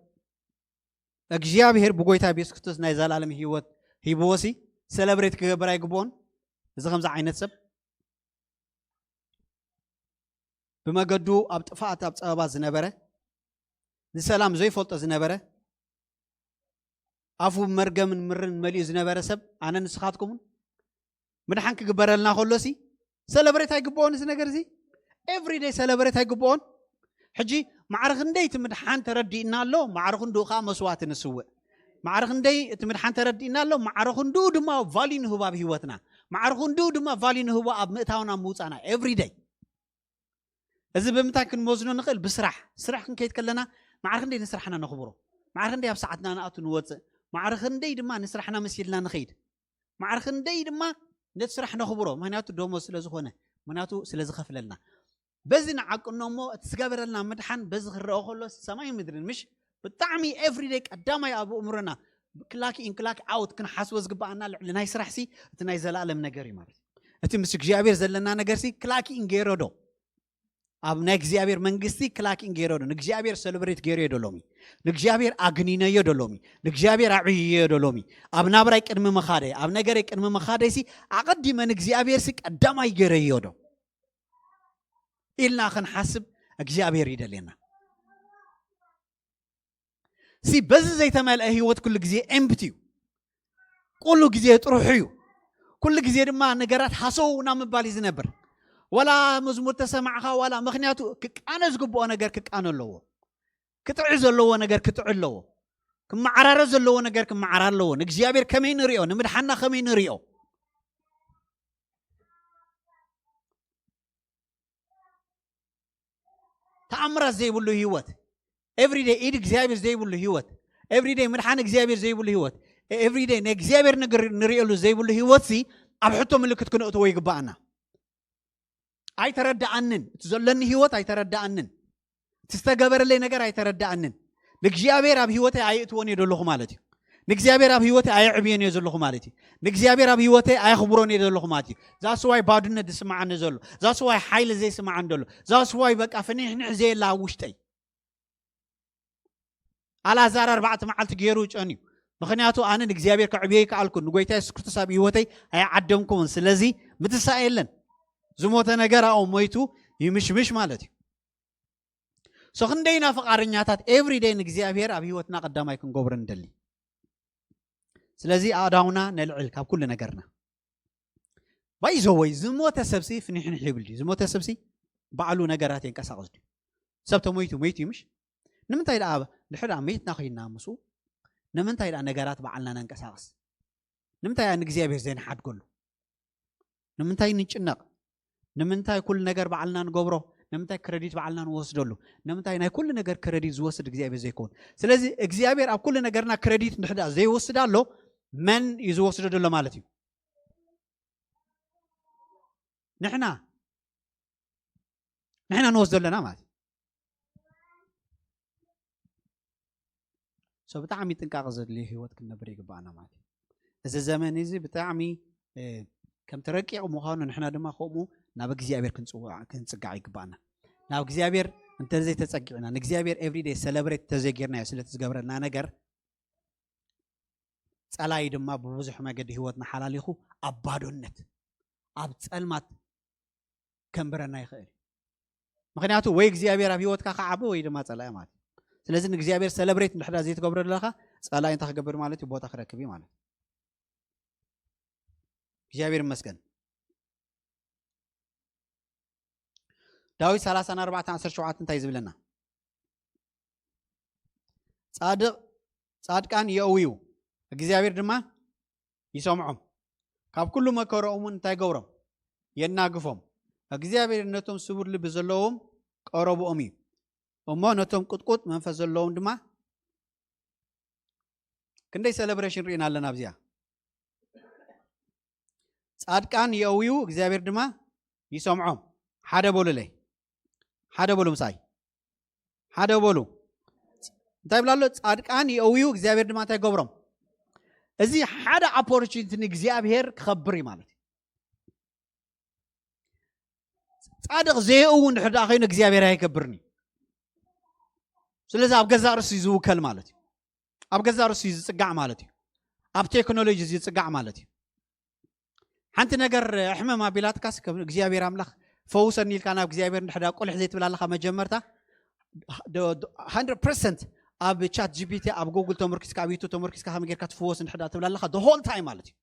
እግዚኣብሔር ብጎይታ ብየሱስ ክርስቶስ ናይ ዘላለም ህይወት ሂብዎ ሲ ሰለብሬት ክገብር ኣይግብኦን? እዚ ከምዚ ዓይነት ሰብ ብመገዱ ኣብ ጥፋኣት ኣብ ጸበባ ዝነበረ፣ ንሰላም ዘይፈልጦ ዝነበረ፣ ኣፉ መርገምን ምርን መሊኡ ዝነበረ ሰብ ኣነ ንስኻትኩምን ምድሓን ክግበረልና ከሎ ሲ ሰለብሬት ኣይግብኦን? እዚ ነገር እዚ ኤቭሪደይ ሰለብሬት ኣይግብኦን? ሕጂ ማዕረ ክንደይ እቲ ምድሓን ተረዲእና ኣሎ፣ ማዕረ ክንድኡ ከዓ መስዋእቲ ንስውእ። ማዕረ ክንደይ እቲ ምድሓን ተረዲእና ኣሎ፣ ማዕረ ክንድኡ ድማ ቫልዩ ንህቦ ኣብ ህይወትና። ማዕረ ክንድኡ ድማ ቫልዩ ንህቦ ኣብ ምእታውና ምውፃና ኤቭሪደይ። እዚ ብምንታይ ክንመዝኖ ንኽእል? ብስራሕ። ስራሕ ክንከይድ ከለና ማዕረ ክንደይ ንስራሕና ነኽብሮ፣ ማዕረ ክንደይ ኣብ ሰዓትና ንኣቱ ንወፅእ፣ ማዕረ ክንደይ ድማ ንስራሕና መሲልና ንኸይድ፣ ማዕረ ክንደይ ድማ ነቲ ስራሕ ነኽብሮ። ምክንያቱ ደሞዝ ስለ ዝኾነ፣ ምክንያቱ ስለ ዝኸፍለልና። በዚ ንዓቅኖ እሞ እቲ ዝገበረልና ምድሓን በዚ ክረኦ ከሎ ሰማይ ምድርን ምሽ ብጣዕሚ ኤቭሪደይ ቀዳማይ ኣብ እምሮና ክላክ ኢን ክላክ ኣውት ክንሓስቦ ዝግባኣና ልዕሊ ናይ ስራሕ ሲ እቲ ናይ ዘላለም ነገር እዩ ማለት እዩ። እቲ ምስ እግዚኣብሔር ዘለና ነገር ሲ ክላክ ኢን ገይሮ ዶ ኣብ ናይ እግዚኣብሔር መንግስቲ ክላክ ኢን ገይሮ ዶ ንእግዚኣብሔር ሰለብሬት ገይረዮ ዶ ሎሚ? ንእግዚኣብሔር ኣግኒነዮ ዶ ሎሚ? ንእግዚኣብሔር ኣዕይዮ ዶ ሎሚ? ኣብ ናብራይ ቅድሚ ምኻደይ ኣብ ነገረይ ቅድሚ ምኻደይ ሲ ኣቐዲመ ንእግዚኣብሔር ሲ ቀዳማይ ገይረዮ ዶ ኢልና ክንሓስብ እግዚኣብሔር ይደልየና። ሲ በዚ ዘይተመልአ ህይወት ኩሉ ግዜ ኤምፕቲ እዩ። ኩሉ ግዜ ጥሩሑ እዩ። ኩሉ ግዜ ድማ ነገራት ሃሰው ናብ ምባል እዩ ዝነብር። ዋላ መዝሙር ተሰማዕኻ ዋላ ምክንያቱ ክቃነ ዝግብኦ ነገር ክቃነ ኣለዎ፣ ክጥዒ ዘለዎ ነገር ክጥዒ ኣለዎ፣ ክመዓራረ ዘለዎ ነገር ክመዓራ ኣለዎ። ንእግዚኣብሔር ከመይ ንሪኦ፣ ንምድሓና ከመይ ንሪኦ። ተኣምራት ዘይብሉ ህይወት ኤቭሪደይ ኢድ እግዚኣብሔር ዘይብሉ ህይወት ኤቭሪደይ ምድሓን እግዚኣብሔር ዘይብሉ ህይወት ኤቭሪደይ ንእግዚኣብሔር ነገር ንሪእሉ ዘይብሉ ህይወት ሲ ኣብ ሕቶ ምልክት ክንእትዎ ይግባኣና። ኣይተረዳኣንን፣ እቲ ዘለኒ ህይወት ኣይተረዳኣንን፣ እቲ ዝተገበረለይ ነገር ኣይተረዳኣንን። ንእግዚኣብሔር ኣብ ህይወተይ ኣይእትዎን እየ ዘለኹ ማለት እዩ። ንእግዚኣብሔር ኣብ ህይወተይ ኣየዕብዮን እየ ዘለኹ ማለት እዩ። ንእግዚኣብሔር ኣብ ህይወተይ ኣየኽብሮን እየ ዘለኹ ማለት እዩ። ዛስዋይ ባዱነት ዝስማዓኒ ዘሎ፣ ዛስዋይ ሓይሊ ዘይስማዓኒ ዘሎ፣ ዛስዋይ በቃ ፍንሕንሕ ዘየላ ኣብ ውሽጠይ። ኣልኣዛር ኣርባዕተ መዓልቲ ገይሩ ጨንዩ። ምክንያቱ ኣነ ንእግዚኣብሔር ከዕብዮ ይከኣልኩ፣ ንጎይታ የሱስ ክርስቶስ ኣብ ህይወተይ ኣይዓደምኩምን። ስለዚ ምትሳእ የለን። ዝሞተ ነገር ኣኡ ሞይቱ ይምሽምሽ ማለት እዩ። ሶ ክንደይና ፍቓደኛታት ኤቭሪደይ ንእግዚኣብሔር ኣብ ህይወትና ቀዳማይ ክንገብሮ ንደሊ። ስለዚ ኣእዳውና ነልዕል ካብ ኩሉ ነገርና። ባይዘወይ ዝሞተ ሰብሲ ፍንሕንሕ ይብል ድዩ? ዝሞተ ሰብሲ ባዕሉ ነገራት የንቀሳቕስ ድዩ? ሰብ ተሞይቱ ሞይቱ እዩ ምሽ? ንምንታይ ደኣ ድሕሪ ደኣ መይትና ኮይንና ምስኡ ንምንታይ ደኣ ነገራት ባዕልና ነንቀሳቕስ? ንምንታይ ንእግዚኣብሔር ዘይንሓድገሉ? ንምንታይ ንጭነቕ? ንምንታይ ኩሉ ነገር ባዕልና ንገብሮ? ንምንታይ ክረዲት ባዕልና ንወስደሉ? ንምንታይ ናይ ኩሉ ነገር ክረዲት ዝወስድ እግዚኣብሔር ዘይከውን? ስለዚ እግዚኣብሔር ኣብ ኩሉ ነገርና ክረዲት እንድሕዳ ዘይወስድ ኣሎ መን እዩ ዝወስዶ ዘሎ ማለት እዩ? ንሕና። ንሕና ንወስዶ ኣለና ማለት እዩ። So ብጣዕሚ ጥንቃቐ ዘድልዮ ህይወት ክንነብር ይግባኣና ማለት እዩ። እዚ ዘመን እዚ ብጣዕሚ ከምቲ ረቂቕ ምዃኑ ንሕና ድማ ከምኡ ናብ እግዚኣብሔር ክንፅጋዕ ይግባኣና። ናብ እግዚኣብሔር እንተዘይተፀጊዕና ንእግዚኣብሔር everyday celebrate ተዘይጌርናዮ ስለቲ ዝገብረልና ነገር ጸላይ ድማ ብብዙሕ መገዲ ህይወትና ሓላሊኹ ኣብ ባዶነት ኣብ ጸልማት ከንብረና ይኽእል። ምክንያቱ ወይ እግዚኣብሔር ኣብ ህይወትካ ከዓቢ ወይ ድማ ጸላኢ ማለት እዩ። ስለዚ ንእግዚኣብሔር ሰለብሬት እንድሕዳ ዘይትገብሮ ዘለካ ጸላኢ እንታይ ክገብር ማለት እዩ? ቦታ ክረክብ እዩ ማለት እዩ። እግዚኣብሔር ይመስገን። ዳዊት ሰላሳን ኣርባዕተን ዓሰርተ ሸውዓተ እንታይ ዝብለና? ጻድቕ ጻድቃን የእውዩ እግዚኣብሔር ድማ ይሰምዖም። ካብ ኩሉ መከረኦም እንታይ ገብሮም? የናግፎም። እግዚኣብሔር ነቶም ስቡር ልቢ ዘለዎም ቀረብኦም እዩ እሞ ነቶም ቁጥቁጥ መንፈስ ዘለዎም ድማ ክንደይ ሰለብሬሽን ርኢና ኣለና ኣብዚኣ። ጻድቃን የእውዩ እግዚኣብሔር ድማ ይሰምዖም። ሓደ በሉለይ፣ ሓደ በሉ ምሳይ፣ ሓደ በሉ። እንታይ ብላ ኣሎ? ጻድቃን የእውዩ እግዚኣብሔር ድማ እንታይ ገብሮም? እዚ ሓደ ኦፖርቹኒቲ ንእግዚኣብሔር ክኸብር እዩ ማለት እዩ። ጻድቕ ዘየእው እንድሕር ደኣ ኮይኑ እግዚኣብሔር ኣይገብርን እዩ። ስለዚ ኣብ ገዛእ ርእሱ እዩ ዝውከል ማለት እዩ። ኣብ ገዛእ ርእሱ እዩ ዝጽጋዕ ማለት እዩ። ኣብ ቴክኖሎጂ እዩ ዝጽጋዕ ማለት እዩ። ሓንቲ ነገር ሕመም ኣቢላትካስ ከም እግዚኣብሔር ኣምላኽ ፈውሰኒ ኢልካ ናብ እግዚኣብሔር እንድሕዳ ቁልሕ ዘይትብል ኣለኻ መጀመርታ ዶ- ዶ- hundred percent ኣብ ቻት ጂፒቲ ኣብ ጉግል ተመርኪስካ ኣብ ዩቱብ ተመርኪስካ ከመይ ጌርካ ትፍወስ እንድሕዳ ትብል ኣለኻ the whole time ማለት እዩ።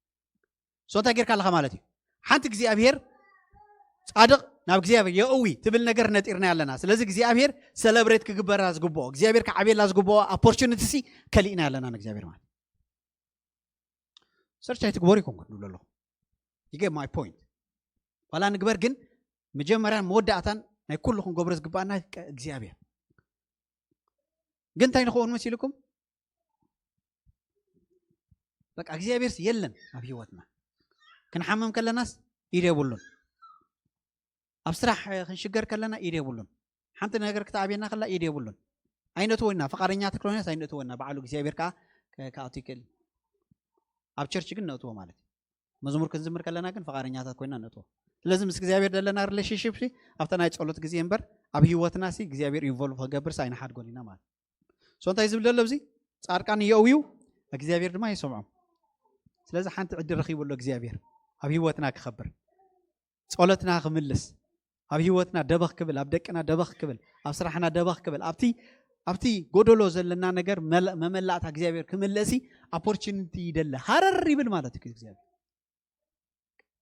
So እንታይ ጌርካ ኣለኻ ማለት እዩ። ሓንቲ እግዚኣብሔር ጻድቕ ናብ እግዚኣብሔር የእዊ ትብል ነገር ነጢርና ኣለና። ስለዚ እግዚኣብሔር ሰለብሬት ክግበራ ዝግብኦ እግዚኣብሔር ክዓብየላ ዝግብኦ ኦፖርቹኒቲ ሲ ከሊእና ኣለና ንእግዚኣብሔር ማለት ሰርች ኣይትግበሩ ይኮንኩ ንብሎ ኣለኹ። You get my point? ዋላ ንግበር ግን መጀመርያን መወዳእታን ናይ ኩሉ ክንገብሮ ዝግባኣና ቀ- እግዚኣብሔር ግን እንታይ ንኸውን መሲልኩም? በቃ እግዚኣብሔርስ የለን ኣብ ህይወትና። ክንሓመም ከለናስ ኢድ የብሉን። ኣብ ስራሕ ክንሽገር ከለና ኢድ የብሉን። ሓንቲ ነገር ክትኣብየና ከላ ኢድ የብሉን። ኣይነእትዎ ኢና። ፍቓደኛታት ኮይናስ ኣይነእትዎ ኢና። ባዕሉ እግዚኣብሔር ከዓ ከ- ክኣቱ ይክእል። ኣብ ቸርች ግን ነእትዎ ማለት እዩ። መዝሙር ክንዝምር ከለና ግን ፍቓደኛታት ኮይና ነእትዎ። ስለዚ ምስ እግዚኣብሔር ዘለና ሪሌሽንሽፕ ኣብታ ናይ ጸሎት ግዜ እምበር ኣብ ህይወትና ሲ እግዚኣብሔር ኢንቮልቭ ክገብርስ ኣይንሓድጎን ኢና ማለት እዩ። So እንታይ ዝብል ዘሎ ኣብዚ ጻድቃን የእውዩ እግዚኣብሔር ድማ ይሰምዖም። ስለዚ ሓንቲ ዕድል ረኺቡ ኣሎ እግዚኣብሔር ኣብ ህይወትና ክኸብር ጸሎትና ክምልስ ኣብ ህይወትና ደበኽ ክብል ኣብ ደቅና ደበኽ ክብል ኣብ ስራሕና ደበኽ ክብል ኣብቲ ኣብቲ ጎደሎ ዘለና ነገር መለ- መመላእታ እግዚኣብሔር ክምልእሲ ኦፖርቹኒቲ ይደለ ሃረር ይብል ማለት እዩ እግዚኣብሔር።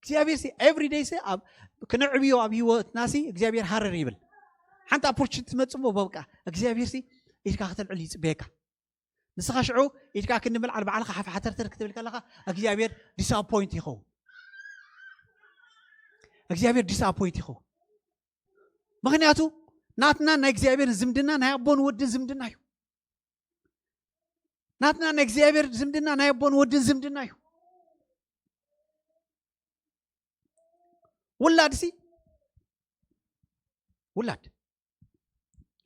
እግዚኣብሔር ሲ ኤቭሪ ዴይ ሲ ኣብ ክነዕብዮ ኣብ ህይወትና ሲ እግዚኣብሔር ሃረር ይብል። ሓንቲ ኦፖርቹኒቲ ትመጽእ እሞ በቃ እግዚኣብሔር ሲ ኢድካ ከተልዕል ይጽበየካ። ንስኻ ሽዑ ኢድካ ክንዲ ምልዓል ባዕልኻ ሓፍ ሓተርተር ክትብል ከለኻ እግዚኣብሔር ዲስኣፖይንት ይኸውን። እግዚኣብሔር ዲስኣፖይንት ይኸውን። ምክንያቱ ናትና ናይ እግዚኣብሔር ዝምድና ናይ ኣቦን ወድን ዝምድና እዩ። ናትና ናይ እግዚኣብሔር ዝምድና ናይ ኣቦን ወድን ዝምድና እዩ። ውላድ ሲ ውላድ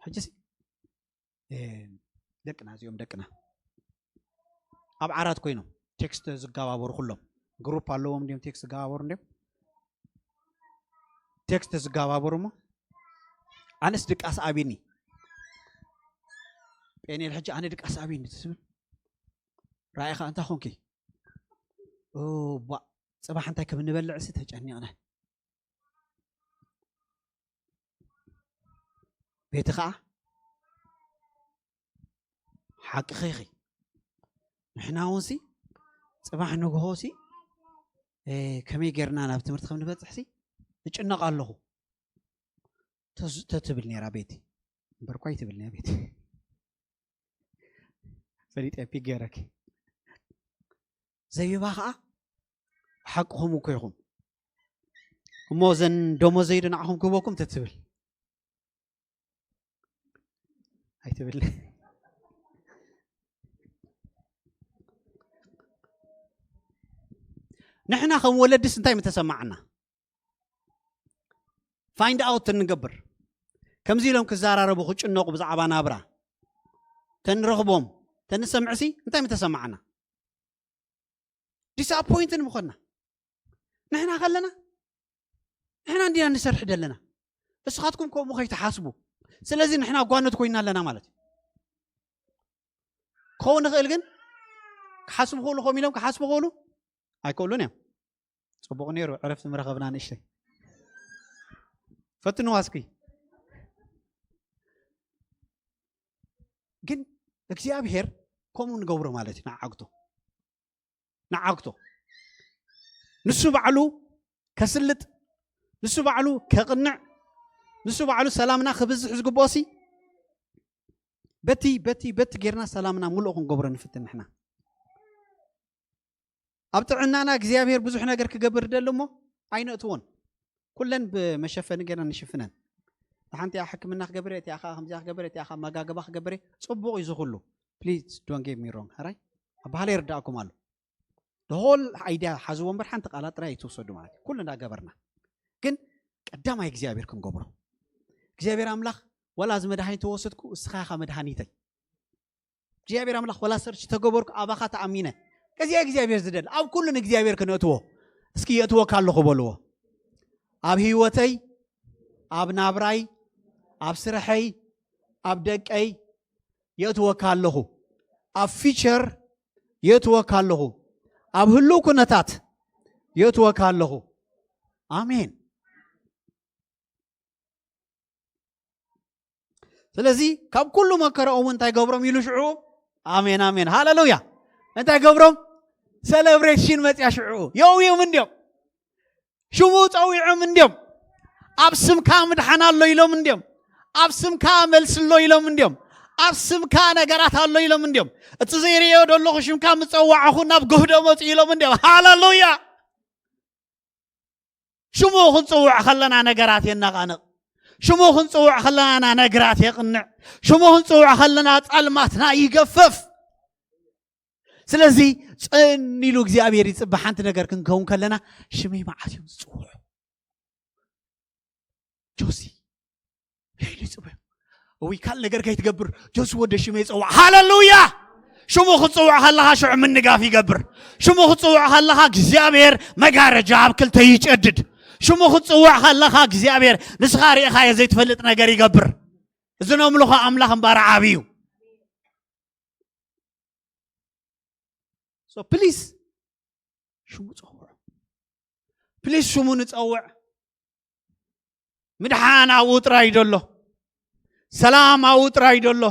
ሕጂ ሲ ደቅና እዚኦም ደቅና ኣብ ዓራት ኮይኖም ቴክስት ዝጋባበሩ ኩሎም ግሩፕ ኣለዎም እንዲም ቴክስት ዝጋባበሩ እንዲም ቴክስት ዝጋባበሩ እሞ ኣነስ ድቃስ ኣብኒ ጴኔል ሕጂ ኣነ ድቃስ ኣብኒ ትስብል ራእኻ እንታይ ኮንኪ ባ ፅባሕ እንታይ ከም እንበልዕ ሲ ተጨኒቕና ቤቲ ከዓ ሓቅኺ ኢኺ። ንሕና እውን ሲ ፅባሕ ንግሆ ሲ ከመይ ጌርና ናብ ትምህርቲ ከም ንበፅሕ ሲ እጭነቕ ኣለኹ ተትብል ነራ ቤቲ እምበርኳ ይትብል ነያ ቤቲ ፈሊጠ ፒክ ገይረኪ ዘይባ ከዓ ሓቅኹም እኮ ኢኹም እሞ ዘን ደሞዘይ ዶ ንዓኹም ክህበኩም ተትብል ኣይትብል ንሕና ከም ወለድስ እንታይ ምተሰማዕና ፋይንድ ኣውት እንገብር ከምዚ ኢሎም ክዘራረቡ ክጭነቁ ብዛዕባ ናብራ ተንረኽቦም ተንሰምዕሲ እንታይ ምተሰማዕና? ዲስኣፖይንትን ምኾንና። ንሕና ከለና ንሕና እንዲና ንሰርሕ ዘለና፣ እስኻትኩም ከምኡ ከይትሓስቡ። ስለዚ ንሕና ጓኖት ኮይና ኣለና ማለት እዩ። ክኸውን ንኽእል ግን ክሓስቡ ክእሉ ከም ኢሎም ክሓስቡ ክእሉ ኣይክእሉን እዮም። ጽቡቕ ነይሩ ዕረፍቲ ምረኸብና ንእሽተይ ፈትንዋ እስኪ። ግን እግዚኣብሔር ከምኡ ንገብሮ ማለት እዩ። ንዓግቶ ንዓግቶ ንሱ ባዕሉ ከስልጥ፣ ንሱ ባዕሉ ከቕንዕ፣ ንሱ ባዕሉ ሰላምና ክብዝሕ ዝግብኦሲ በቲ በቲ በቲ ጌርና ሰላምና ምሉእ ክንገብሮ ንፍትን። ንሕና ኣብ ጥዕናና እግዚኣብሔር ብዙሕ ነገር ክገብር ደሊ እሞ ኣይነእትዎን። ኩለን ብመሸፈኒ ጌርና ንሽፍነን። ሓንቲ ሕክምና ክገብር፣ እቲኣ ከዓ ከምዚኣ ክገብር፣ እቲኣ ከዓ መጋገባ ክገብር፣ ጽቡቕ እዩ ዝኹሉ። Please don't get me wrong። ሕራይ ኣባህላ ይርዳእኩም ኣሎ። The whole idea ሓዝዎ እምበር ሓንቲ ቃላት ጥራይ ኣይትውሰዱ ማለት እዩ። ኩሉ እንዳገበርና ግን ቀዳማይ እግዚኣብሔር ክንገብሮ። እግዚኣብሔር ኣምላኽ፣ ወላ እዚ መድሃኒት ተወሰድኩ፣ እስኻ ኢኻ መድሃኒተይ። እግዚኣብሔር ኣምላኽ፣ ወላ ሰርች ተገበርኩ፣ ኣባኻ ተኣሚነ። ከዚኣ እግዚኣብሔር ዝደል ኣብ ኩሉ ንእግዚኣብሔር ክነእትዎ። እስኪ የእትወካ ኣለኹ በልዎ። ኣብ ህይወተይ፣ ኣብ ናብራይ፣ ኣብ ስርሐይ፣ ኣብ ደቀይ የእትወካ ኣለኹ። ኣብ ፊቸር የእትወካ ኣለኹ። ኣብ ህሉው ኩነታት የእትወካ ኣለኹ። ኣሜን። ስለዚ ካብ ኩሉ መከራኦም እንታይ ገብሮም ኢሉ ሽዑ? ኣሜን ኣሜን ሃሌሉያ። እንታይ ገብሮም? ሰለብሬሽን መፅያ ሽዑ የውዮም እንዲዮም። ሽሙ ፀዊዖም እንዲዮም። ኣብ ስምካ ምድሓን ኣሎ ኢሎም እንዲዮም። ኣብ ስምካ መልሲ ኣሎ ኢሎም እንዲዮም። ኣብ ስምካ ነገራት ኣሎ ኢሎም እንዲዮም። እቲ ዘይርእዮ ዘለኹ ሽምካ ምፀዋዕኹ ናብ ጎህዶ መፁ ኢሎም እንዲዮም። ሃሌሉያ። ሽሙ ክንፅውዕ ከለና ነገራት የነቓንቕ። ሽሙ ክንፅውዕ ከለና ነገራት የቕንዕ። ሽሙ ክንፅውዕ ከለና ጸልማትና ይገፈፍ። ስለዚ ጸን ኢሉ እግዚኣብሔር ይጽበ። ሓንቲ ነገር ክንከውን ከለና ሽመይ መዓት እዮም ዝጽውዑ? ጆሲ ኢሉ ይጽበ። እውይ ካልእ ነገር ከይትገብር ጆሲ ወደ ሽመይ ጸዋዕ። ሃሌሉያ። ሽሙ ክትጽውዕ ከለኻ ሽዑ ምንጋፍ ይገብር። ሽሙ ክትጽውዕ ከለኻ እግዚኣብሔር መጋረጃ ኣብ ክልተ ይጨድድ። ሽሙ ክትጽውዕ ከለኻ እግዚኣብሔር ንስኻ ርኢኻዮ ዘይትፈልጥ ነገር ይገብር። እዚ ነምልኾ ኣምላኽ እምበኣር ዓብዩ። So please ሽሙ ጸውዑ። Please ሽሙ ንጸውዕ። ምድሓን ኣብኡ ጥራይ ደሎ፣ ሰላም ኣብኡ ጥራይ ደሎ።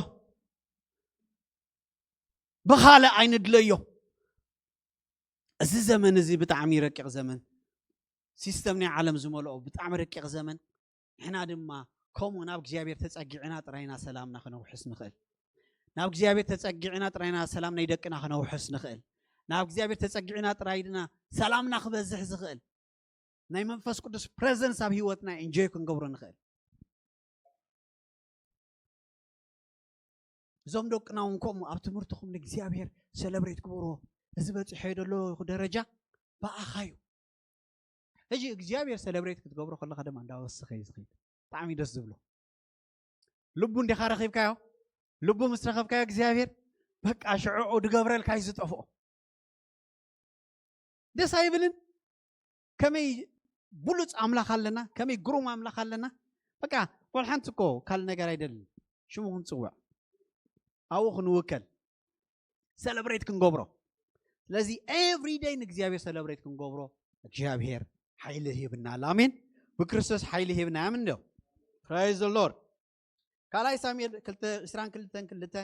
ብኻልእ ኣይንድለዮ። እዚ ዘመን እዚ ብጣዕሚ ረቂቕ ዘመን፣ ሲስተም ናይ ዓለም ዝመልኦ ብጣዕሚ ረቂቕ ዘመን። ንሕና ድማ ከምኡ ናብ እግዚኣብሔር ተጸጊዕና ጥራይና ሰላምና ክነውሕስ ንኽእል። ናብ እግዚኣብሔር ተጸጊዕና ጥራይና ሰላም ናይ ደቅና ክነውሕስ ንኽእል። ናብ እግዚኣብሔር ተጸጊዕና ጥራይ ድና ሰላምና ክበዝሕ ዝኽእል ናይ መንፈስ ቅዱስ ፕሬዘንስ ኣብ ህይወትና ኢንጆይ ክንገብሮ ንኽእል። እዞም ደቅና እውን ከምኡ ኣብ ትምህርትኹም ንእግዚኣብሔር ሰለብሬት ግበርዎ። እዚ በፂሐ ዘለኹ ደረጃ ብኣኻ እዩ። ሕጂ እግዚኣብሔር ሰለብሬት ክትገብሮ ከለኻ ድማ እንዳወሰኸ እዩ ዝኸይድ። ብጣዕሚ ደስ ዝብሎ። ልቡ እንዲኻ ረኺብካዮ። ልቡ ምስ ረኸብካዮ እግዚኣብሔር በቃ ሽዑ ድገብረልካ እዩ ዝጠፍኦ። ደስ ኣይብልን? ከመይ ብሉፅ ኣምላኽ ኣለና፣ ከመይ ግሩም ኣምላኽ ኣለና። በቃ ወል ሓንቲ እኮ ካልእ ነገር ኣይደልን። ሽሙ ክንፅውዕ፣ ኣብኡ ክንውከል፣ ሰለብሬት ክንገብሮ። ስለዚ ኤቭሪ ደይ ንእግዚኣብሔር ሰለብሬት ክንገብሮ እግዚኣብሔር ሓይሊ ሂብና ኣሎ። ኣሜን። ብክርስቶስ ሓይሊ ሂብና። ኣሜን ዶ? ፕራይዝ ሎርድ። ካልኣይ ሳሙኤል ክልተ፣ ዕስራን ክልተን ክልተ፣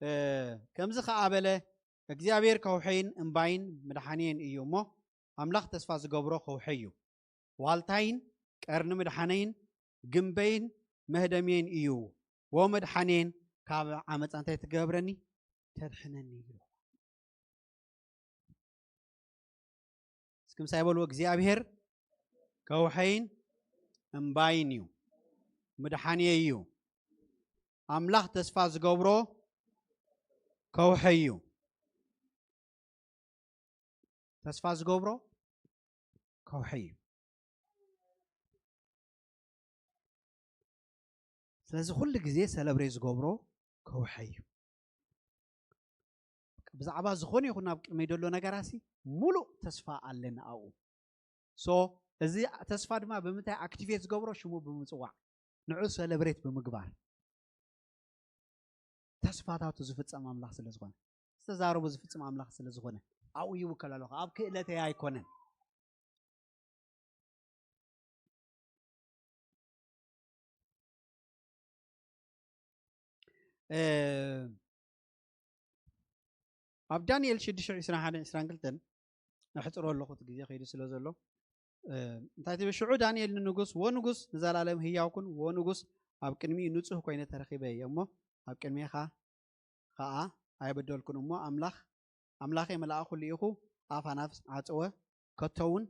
እ፣ ከምዚ ኸኣ በለ፣ እግዚኣብሔር ከውሐይን እምባይን ምድሓንየን እዩ እሞ፣ ኣምላኽ ተስፋ ዝገብሮ ከውሐይ እዩ። ዋልታይን ቀርኒ ምድሓነይን ግምበይን መህደምየን እዩ። ወመድሓንየን ካብ ዓመፃ እንታይ ትገብረኒ? ተድሕነኒ እዩ። እስኪ ምሳይ በሉ፣ እግዚኣብሔር ከውሐይን እምባይን እዩ፣ ምድሓንየይ እዩ። ኣምላኽ ተስፋ ዝገብሮ ከውሐይ እዩ። ተስፋ ዝገብሮ ከውሐይ እዩ። ስለዚ ኩሉ ግዜ ሰለብሬት ዝገብሮ ከውሐ እዩ። ብዛዕባ ዝኾነ ይኹን ኣብ ቅድመይ ዘሎ ነገራሲ ሙሉእ ተስፋ ኣለኒ ኣብኡ። ሶ እዚ ተስፋ ድማ ብምንታይ ኣክቲቬት ዝገብሮ? ሽሙ ብምፅዋዕ፣ ንዑ ሰለብሬት ብምግባር፣ ተስፋታቱ ዝፍፀም ኣምላኽ ስለ ዝኾነ፣ ዝተዛረቡ ዝፍፅም ኣምላኽ ስለ ዝኾነ ኣብኡ ይውከል ኣለኹ። ኣብ ክእለተይ ኣይኮነን። ኣብ ዳንኤል ሽዱሽተ ዕስራን ሓደን ዕስራን ክልተን ኣሕፅሮ ኣለኹ፣ እቲ ግዜ ከይዱ ስለ ዘሎ። እንታይ ትብል? ሽዑ ዳንኤል ንንጉስ፣ ወ ንጉስ፣ ንዘላለም ህያው ኩን፣ ወ ንጉስ፣ ኣብ ቅድሚኡ ንጹህ ኮይነ ተረኺበ እየ እሞ፣ ኣብ ቅድሜኻ ኸኣ ኣይበደልኩን እሞ፣ ኣምላኽ ኣምላኸይ መልኣኹ ልኢኹ ኣፍ ኣናብስ ዓጽወ፣ ከቶ እውን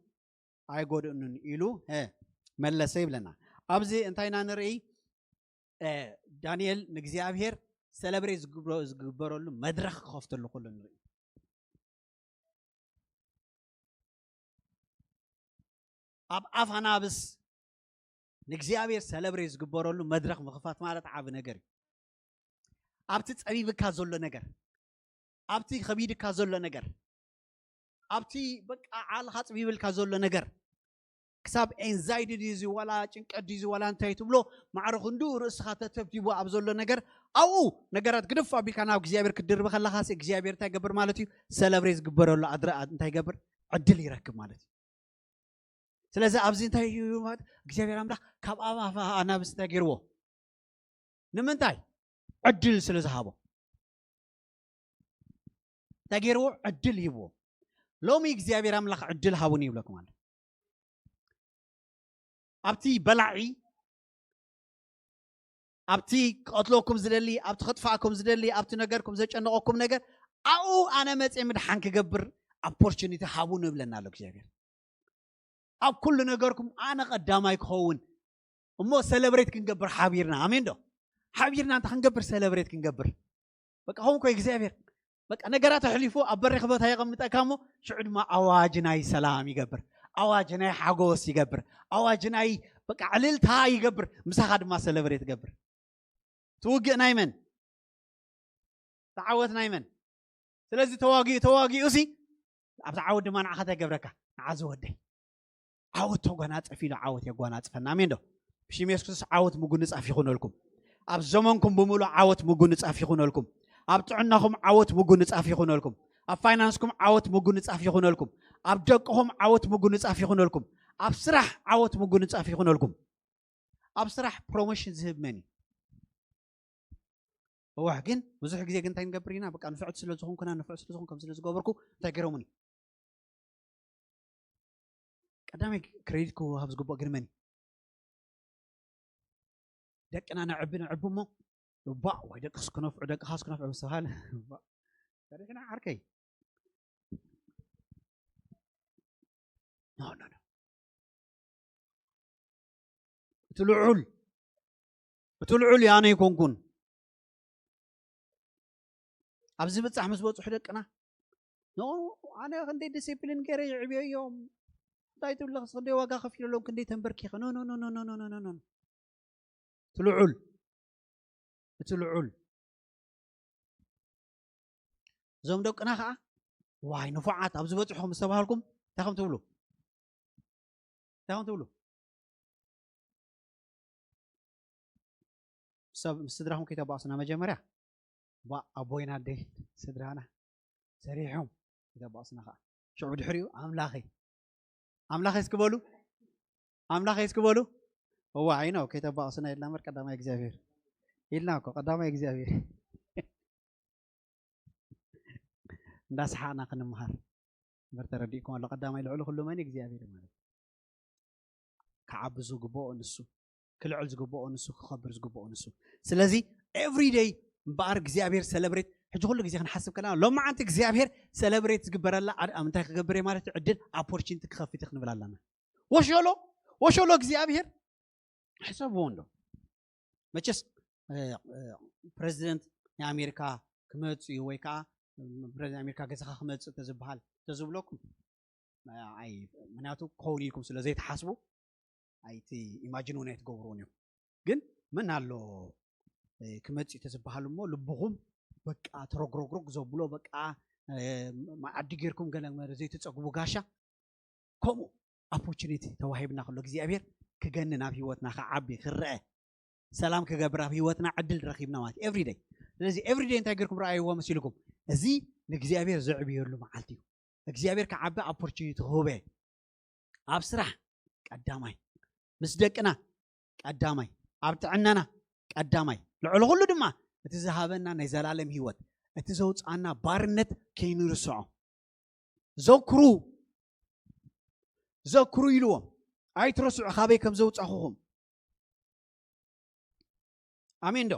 ኣይጎድእኑን ኢሉ፣ ሀ፣ መለሰ ይብለና። ኣብዚ እንታይ ኢና ንርኢ? እ፣ ዳንኤል ንእግዚኣብሔር ሰለብሬት ዝግብሮ-፣ ዝግበረሉ መድረኽ ክኸፍተሉ ከሎ ንርኢ። ኣብ ኣፍ ኣናብስ ንእግዚኣብሔር ሰለብሬት ዝግበረሉ መድረኽ ምኽፋት ማለት ዓቢ ነገር እዩ። ኣብቲ ጸቢብካ ዘሎ ነገር፣ ኣብቲ ከቢድካ ዘሎ ነገር፣ ኣብቲ በቃ ዓልኻ ጽቢብልካ ዘሎ ነገር፣ ክሳብ ኤንዛይቲ ድዩ እዚ ዋላ ጭንቀት ድዩ እዚ ዋላ እንታይ ትብሎ፣ ማዕረ ክንዱ ርእስኻ ተተብቲቡ ኣብ ዘሎ ነገር፣ ኣብኡ ነገራት ግድፍ ኣቢልካ ናብ እግዚኣብሔር ክትድርቢ ከለኻሲ እግዚኣብሔር እንታይ ይገብር ማለት እዩ? ሰለብሬት ዝግበረሉ ኣድረ-፣ እንታይ ይገብር? ዕድል ይረክብ ማለት እዩ። ስለዚ ኣብዚ እንታይ እዩ ማለት? እግዚኣብሔር ኣምላኽ ካብ ኣፍ ኣናብስ እንታይ ገይርዎ? ንምንታይ? ዕድል ስለ ዝሃቦ። እንታይ ገይርዎ? ዕድል ሂብዎ። ሎሚ እግዚኣብሔር ኣምላኽ ዕድል ሃቡኒ ይብለኩም ኣሎ። ኣብቲ በላዒ፣ ኣብቲ ክቐትለኩም ዝደሊ፣ ኣብቲ ከጥፍኣኩም ዝደሊ፣ ኣብቲ ነገርኩም ዘጨነቐኩም ነገር፣ ኣብኡ ኣነ መፅየ ምድሓን ክገብር ኦፖርቹኒቲ ሃቡኒ ይብለና ኣሎ እግዚኣብሔር። ኣብ ኩሉ ነገርኩም ኣነ ቀዳማይ ክኸውን እሞ ሰለብሬት ክንገብር ሓቢርና። ኣሜን ዶ? ሓቢርና እንታይ ክንገብር? ሰለብሬት ክንገብር። በቃ ኸም ኮ እግዚኣብሔር በቃ ነገራት ኣሕሊፉ ኣብ በሪኽ ቦታ የቐምጠካ እሞ ሽዑ ድማ ኣዋጅ ናይ ሰላም ይገብር፣ ኣዋጅ ናይ ሓጎስ ይገብር፣ ኣዋጅ ናይ በቃ ዕልልታ ይገብር፣ ምሳኻ ድማ ሰለብሬት ይገብር። እቲ ውግእ ናይ መን? እቲ ዓወት ናይ መን? ስለዚ ተዋጊኡ ተዋጊኡ ሲ ኣብቲ ዓወት ድማ ንዓኻ እንታይ ገብረካ? ንዓ ዝወደይ ዓወት ተጓናጸፍ ኢሉ ዓወት የጓናጽፈና። ኣሜን ዶ? ብሽም የሱስ ክርስቶስ ዓወት ምጉንጻፍ ይኹነልኩም። ኣብ ዘመንኩም ብምሉእ ዓወት ምጉንጻፍ ይኹነልኩም። ኣብ ጥዕናኹም ዓወት ምጉንጻፍ ይኹነልኩም። ኣብ ፋይናንስኩም ዓወት ምጉንጻፍ ይኹነልኩም። ኣብ ደቅኹም ዓወት ምጉንጻፍ ይኹነልኩም። ኣብ ስራሕ ዓወት ምጉንጻፍ ይኹነልኩም። ኣብ ስራሕ ፕሮሞሽን ዝህብ መን እዩ? እዋሕ ግን ብዙሕ ግዜ ግን እንታይ ንገብር ኢና? በቃ ንፍዕቲ ስለ ዝኾንኩና ንፍዕቲ ስለ ዝኾንኩ ከም ስለ ዝገበርኩ እንታይ ገይሮምኒ? ቀዳማይ ክሬዲት ክወሃብ ዝግባእ ግን መን እዩ? ደቅና ነዕቢ ነዕቢ እሞ ባእ ወይ ደቅስ ክነፍዑ ደቅኻስ ክነፍዑ ምስ ተባሃለ ባእ ሰሪሕና ዓርከይ። ኖ ኖ ኖ። እቲ ልዑል እቲ ልዑል ያነ ይኮንኩን ኣብዚ ብጻሕ ምስ በጽሑ ደቅና ኖ ኣነ ክንደይ ዲሲፕሊን ገይረ ይዕብዮ እዮም እንታይ ትብለኽስ ክንደይ ዋጋ ከፊለሎም ክንደይ ተንበርኪኸ ኖ ኖ ኖ ኖ ኖ ኖ ኖ ኖ እቲ ልዑል እቲ ልዑል እዞም ደቅና ከዓ ዋይ ንፉዓት ኣብዚ በጽሑ ምስ ተባሃልኩም እንታይ ከም ትብሉ እንታይ ከም ትብሉ ሰብ ምስ ስድራኹም ከይተባእሱና መጀመርያ ባ ኣቦይና ኣደይ ስድራና ሰሪሖም ከይተባእሱና ከዓ ሽዑ ድሕሪኡ ኣምላኸይ ኣምላኸይ እስኪ በሉ ኣምላኸይ እስኪ በሉ እዋ ዓይኖ ከይተባእሱና ኢልና እምበር ቀዳማይ እግዚኣብሔር ኢልና እኮ ቀዳማይ እግዚኣብሔር እንዳሰሓቕና ክንምሃር እምበር ተረዲእኩም ኣሎ ቀዳማይ ልዕሊ ኩሉ መን እግዚኣብሔር ማለት ክዓቢ ዝግብኦ ንሱ ክልዕል ዝግብኦ ንሱ ክኸብር ዝግብኦ ንሱ ስለዚ every day እምበኣር እግዚኣብሔር ሰለብሬት ሕጂ ኩሉ ግዜ ክንሓስብ ከለና ሎማዓንቲ እግዚኣብሔር ሰለብሬት ዝግበረላ ኣድኣም እንታይ ክገብር እየ ማለት እዩ ዕድል ኣፖርቹኒቲ ክኸፍት ክንብል ኣለና ወሸሎ ወሸሎ እግዚኣብሔር ሕሰብዎ እንዶ መቸስ ፕሬዚደንት ናይ ኣሜሪካ ክመፅ እዩ ወይ ከዓ ፕሬዚደንት ኣሜሪካ ገዛኻ ክመፅእ ተዝበሃል ተዝብለኩም ምክንያቱ ክኸውን ኢልኩም ስለ ዘይትሓስቡ ኣይቲ ኢማጂን እውን ኣይትገብርዎን እዮም ግን መን ኣሎ ክመፅእ ተዝበሃል እሞ ልብኹም በቃ ተረግረግረግ ዘብሎ በቃ መዓዲ ጌርኩም ገለ መረ ዘይትፀግቡ ጋሻ ከምኡ opportunity ተዋሂብና ከሎ እግዚኣብሔር ክገንን ኣብ ህይወትና ክዓቢ ክረአ ሰላም ክገብር ኣብ ህይወትና ዕድል ረኪብና ማለት everyday። ስለዚ everyday እንታይ ጌርኩም ረኣይዎ መሲልኩም? እዚ ንእግዚኣብሔር ዘዕብየሉ መዓልቲ እዩ። እግዚኣብሔር ክዓቢ opportunity ክህበ ኣብ ስራሕ ቀዳማይ፣ ምስ ደቅና ቀዳማይ፣ ኣብ ጥዕናና ቀዳማይ፣ ልዕሊ ኩሉ ድማ እቲ ዝሃበና ናይ ዘላለም ህይወት፣ እቲ ዘውፅኣና ባርነት ከይንርስዖ። ዘክሩ፣ ዘክሩ ኢልዎም፣ ኣይትረስዑ ካበይ ከም ዘውፃኹኹም። ኣሜን ዶ?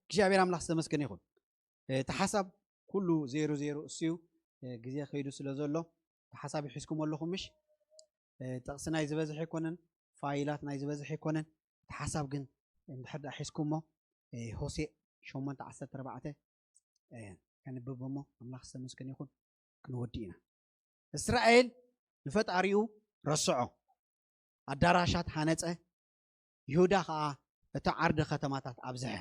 እግዚኣብሔር ኣምላኽ ዝተመስገነ ይኹን። እቲ ሓሳብ ኩሉ ዜሮ ዜሮ እሱ እዩ። ግዜ ከይዱ ስለ ዘሎ እቲ ሓሳብ ይሒዝኩም ኣለኹም ምሽ? ጥቕሲ ናይ ዝበዝሕ ኣይኮነን፣ ፋይላት ናይ ዝበዝሕ ኣይኮነን። እቲ ሓሳብ ግን እንድሕር ደኣ ሒዝኩሞ ሆሴእ ሸሞንተ ዓሰርተ ኣርባዕተ ከንብብ እሞ ኣምላኽ ዝተመስገነ ይኹን። ክንወዲ ኢና። እስራኤል ንፈጣሪኡ ረስዖ፣ ኣዳራሻት ሃነጸ፣ ይሁዳ ኸኣ እቲ ዓርዲ ኸተማታት ኣብዝሐ።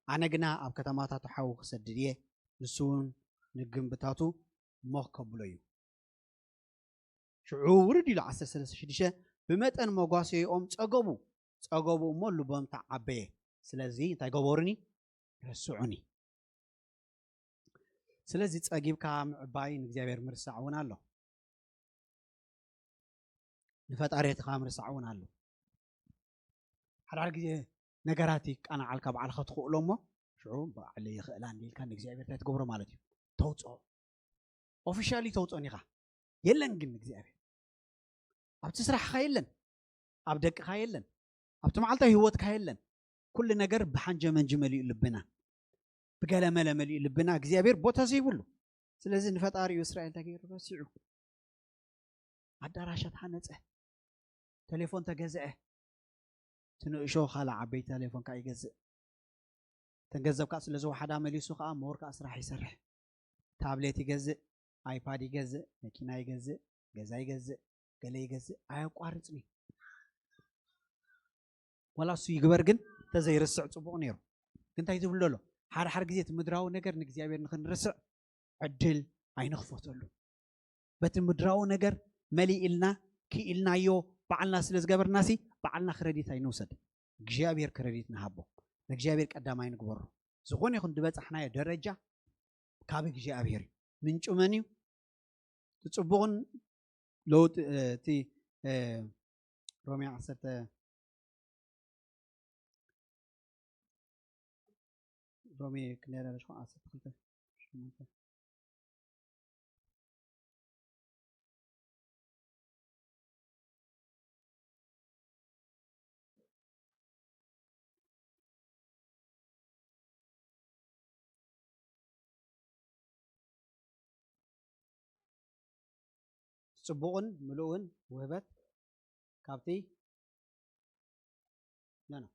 ኣነ ግና ኣብ ከተማታቱ ሓዊ ክሰድድ እየ፣ ንሱ እውን ንግንብታቱ ሞኽ ከብሎ እዩ። ሽዑ ውርድ ኢሉ ዓሰርተ ሰለስተ ሽዱሽተ ብመጠን መጓሰይኦም ጸገቡ፣ ጸገቡ እሞ ልቦም ተዓበየ። ስለዚ እንታይ ገበሩኒ? ረስዑኒ። ስለዚ ጸጊብካ ምዕባይ ንእግዚኣብሔር ምርሳዕ እውን ኣሎ። ንፈጣሪትካ ምርሳዕ እውን ኣሎ። ሓዳር ግዜ ነገራት ይቃናዓልካ ባዕልካ ትኽእሎ እሞ ሽዑ ባዕለ ይኽእላ እንዲልካ ንእግዚኣብሔር እንታይ ትገብሮ ማለት እዩ? ተውፅኦ። ኦፊሻሊ ተውፅኦን ኢኻ የለን ግን እግዚኣብሔር ኣብቲ ስራሕኻ የለን፣ ኣብ ደቅኻ የለን፣ ኣብቲ መዓልታዊ ህይወትካ የለን። ኩሉ ነገር ብሓንጀመንጂ መሊኡ ልብና፣ ብገለመለ መሊኡ ልብና እግዚኣብሔር ቦታ ዘይብሉ። ስለዚ ንፈጣሪኡ እስራኤል እንታይ ገይሩ? ረሲዑ። ኣዳራሻት ሓነፀ፣ ቴሌፎን ተገዝአ። እቲ ንእሾ ካልእ ዓበይቲ ቴሌፎን ከዓ ይገዝእ። እተን ገንዘብ ከዓ ስለ ዝወሓዳ መሊሱ ከዓ ሞር ከዓ ስራሕ ይሰርሕ። ታብሌት ይገዝእ፣ ኣይፓድ ይገዝእ፣ መኪና ይገዝእ፣ ገዛ ይገዝእ፣ ገለ ይገዝእ፣ ኣየቋርፅን እዩ። ዋላ እሱ ይግበር ግን እንተዘይርስዕ ፅቡቕ ነይሩ። ግን እንታይ ዝብሎ ኣሎ? ሓደ ሓደ ግዜ እቲ ምድራዊ ነገር ንእግዚኣብሔር ንክንርስዕ ዕድል ኣይንኽፈተሉ። በቲ ምድራዊ ነገር መሊእልና ክኢልናዮ ባዕልና ስለ ዝገበርናሲ ባዕልና ክረዲት ኣይንውሰድ። እግዚኣብሔር ክረዲት ንሃቦ። ንእግዚኣብሔር ቀዳማይ ንግበሮ። ዝኾነ ይኹን ዝበፃሕናዮ ደረጃ ካብ እግዚኣብሔር እዩ። ምንጩ መን እዩ? እቲ ፅቡቕን ለውጢ እቲ ሮሜ ዓሰርተ ሮሜ ክንደይ ኣለሽ ዓሰርተ ክልተ ሸሞንተ ጽቡቕን ምሉእን ውህበት ካብቲ ኖ ኖ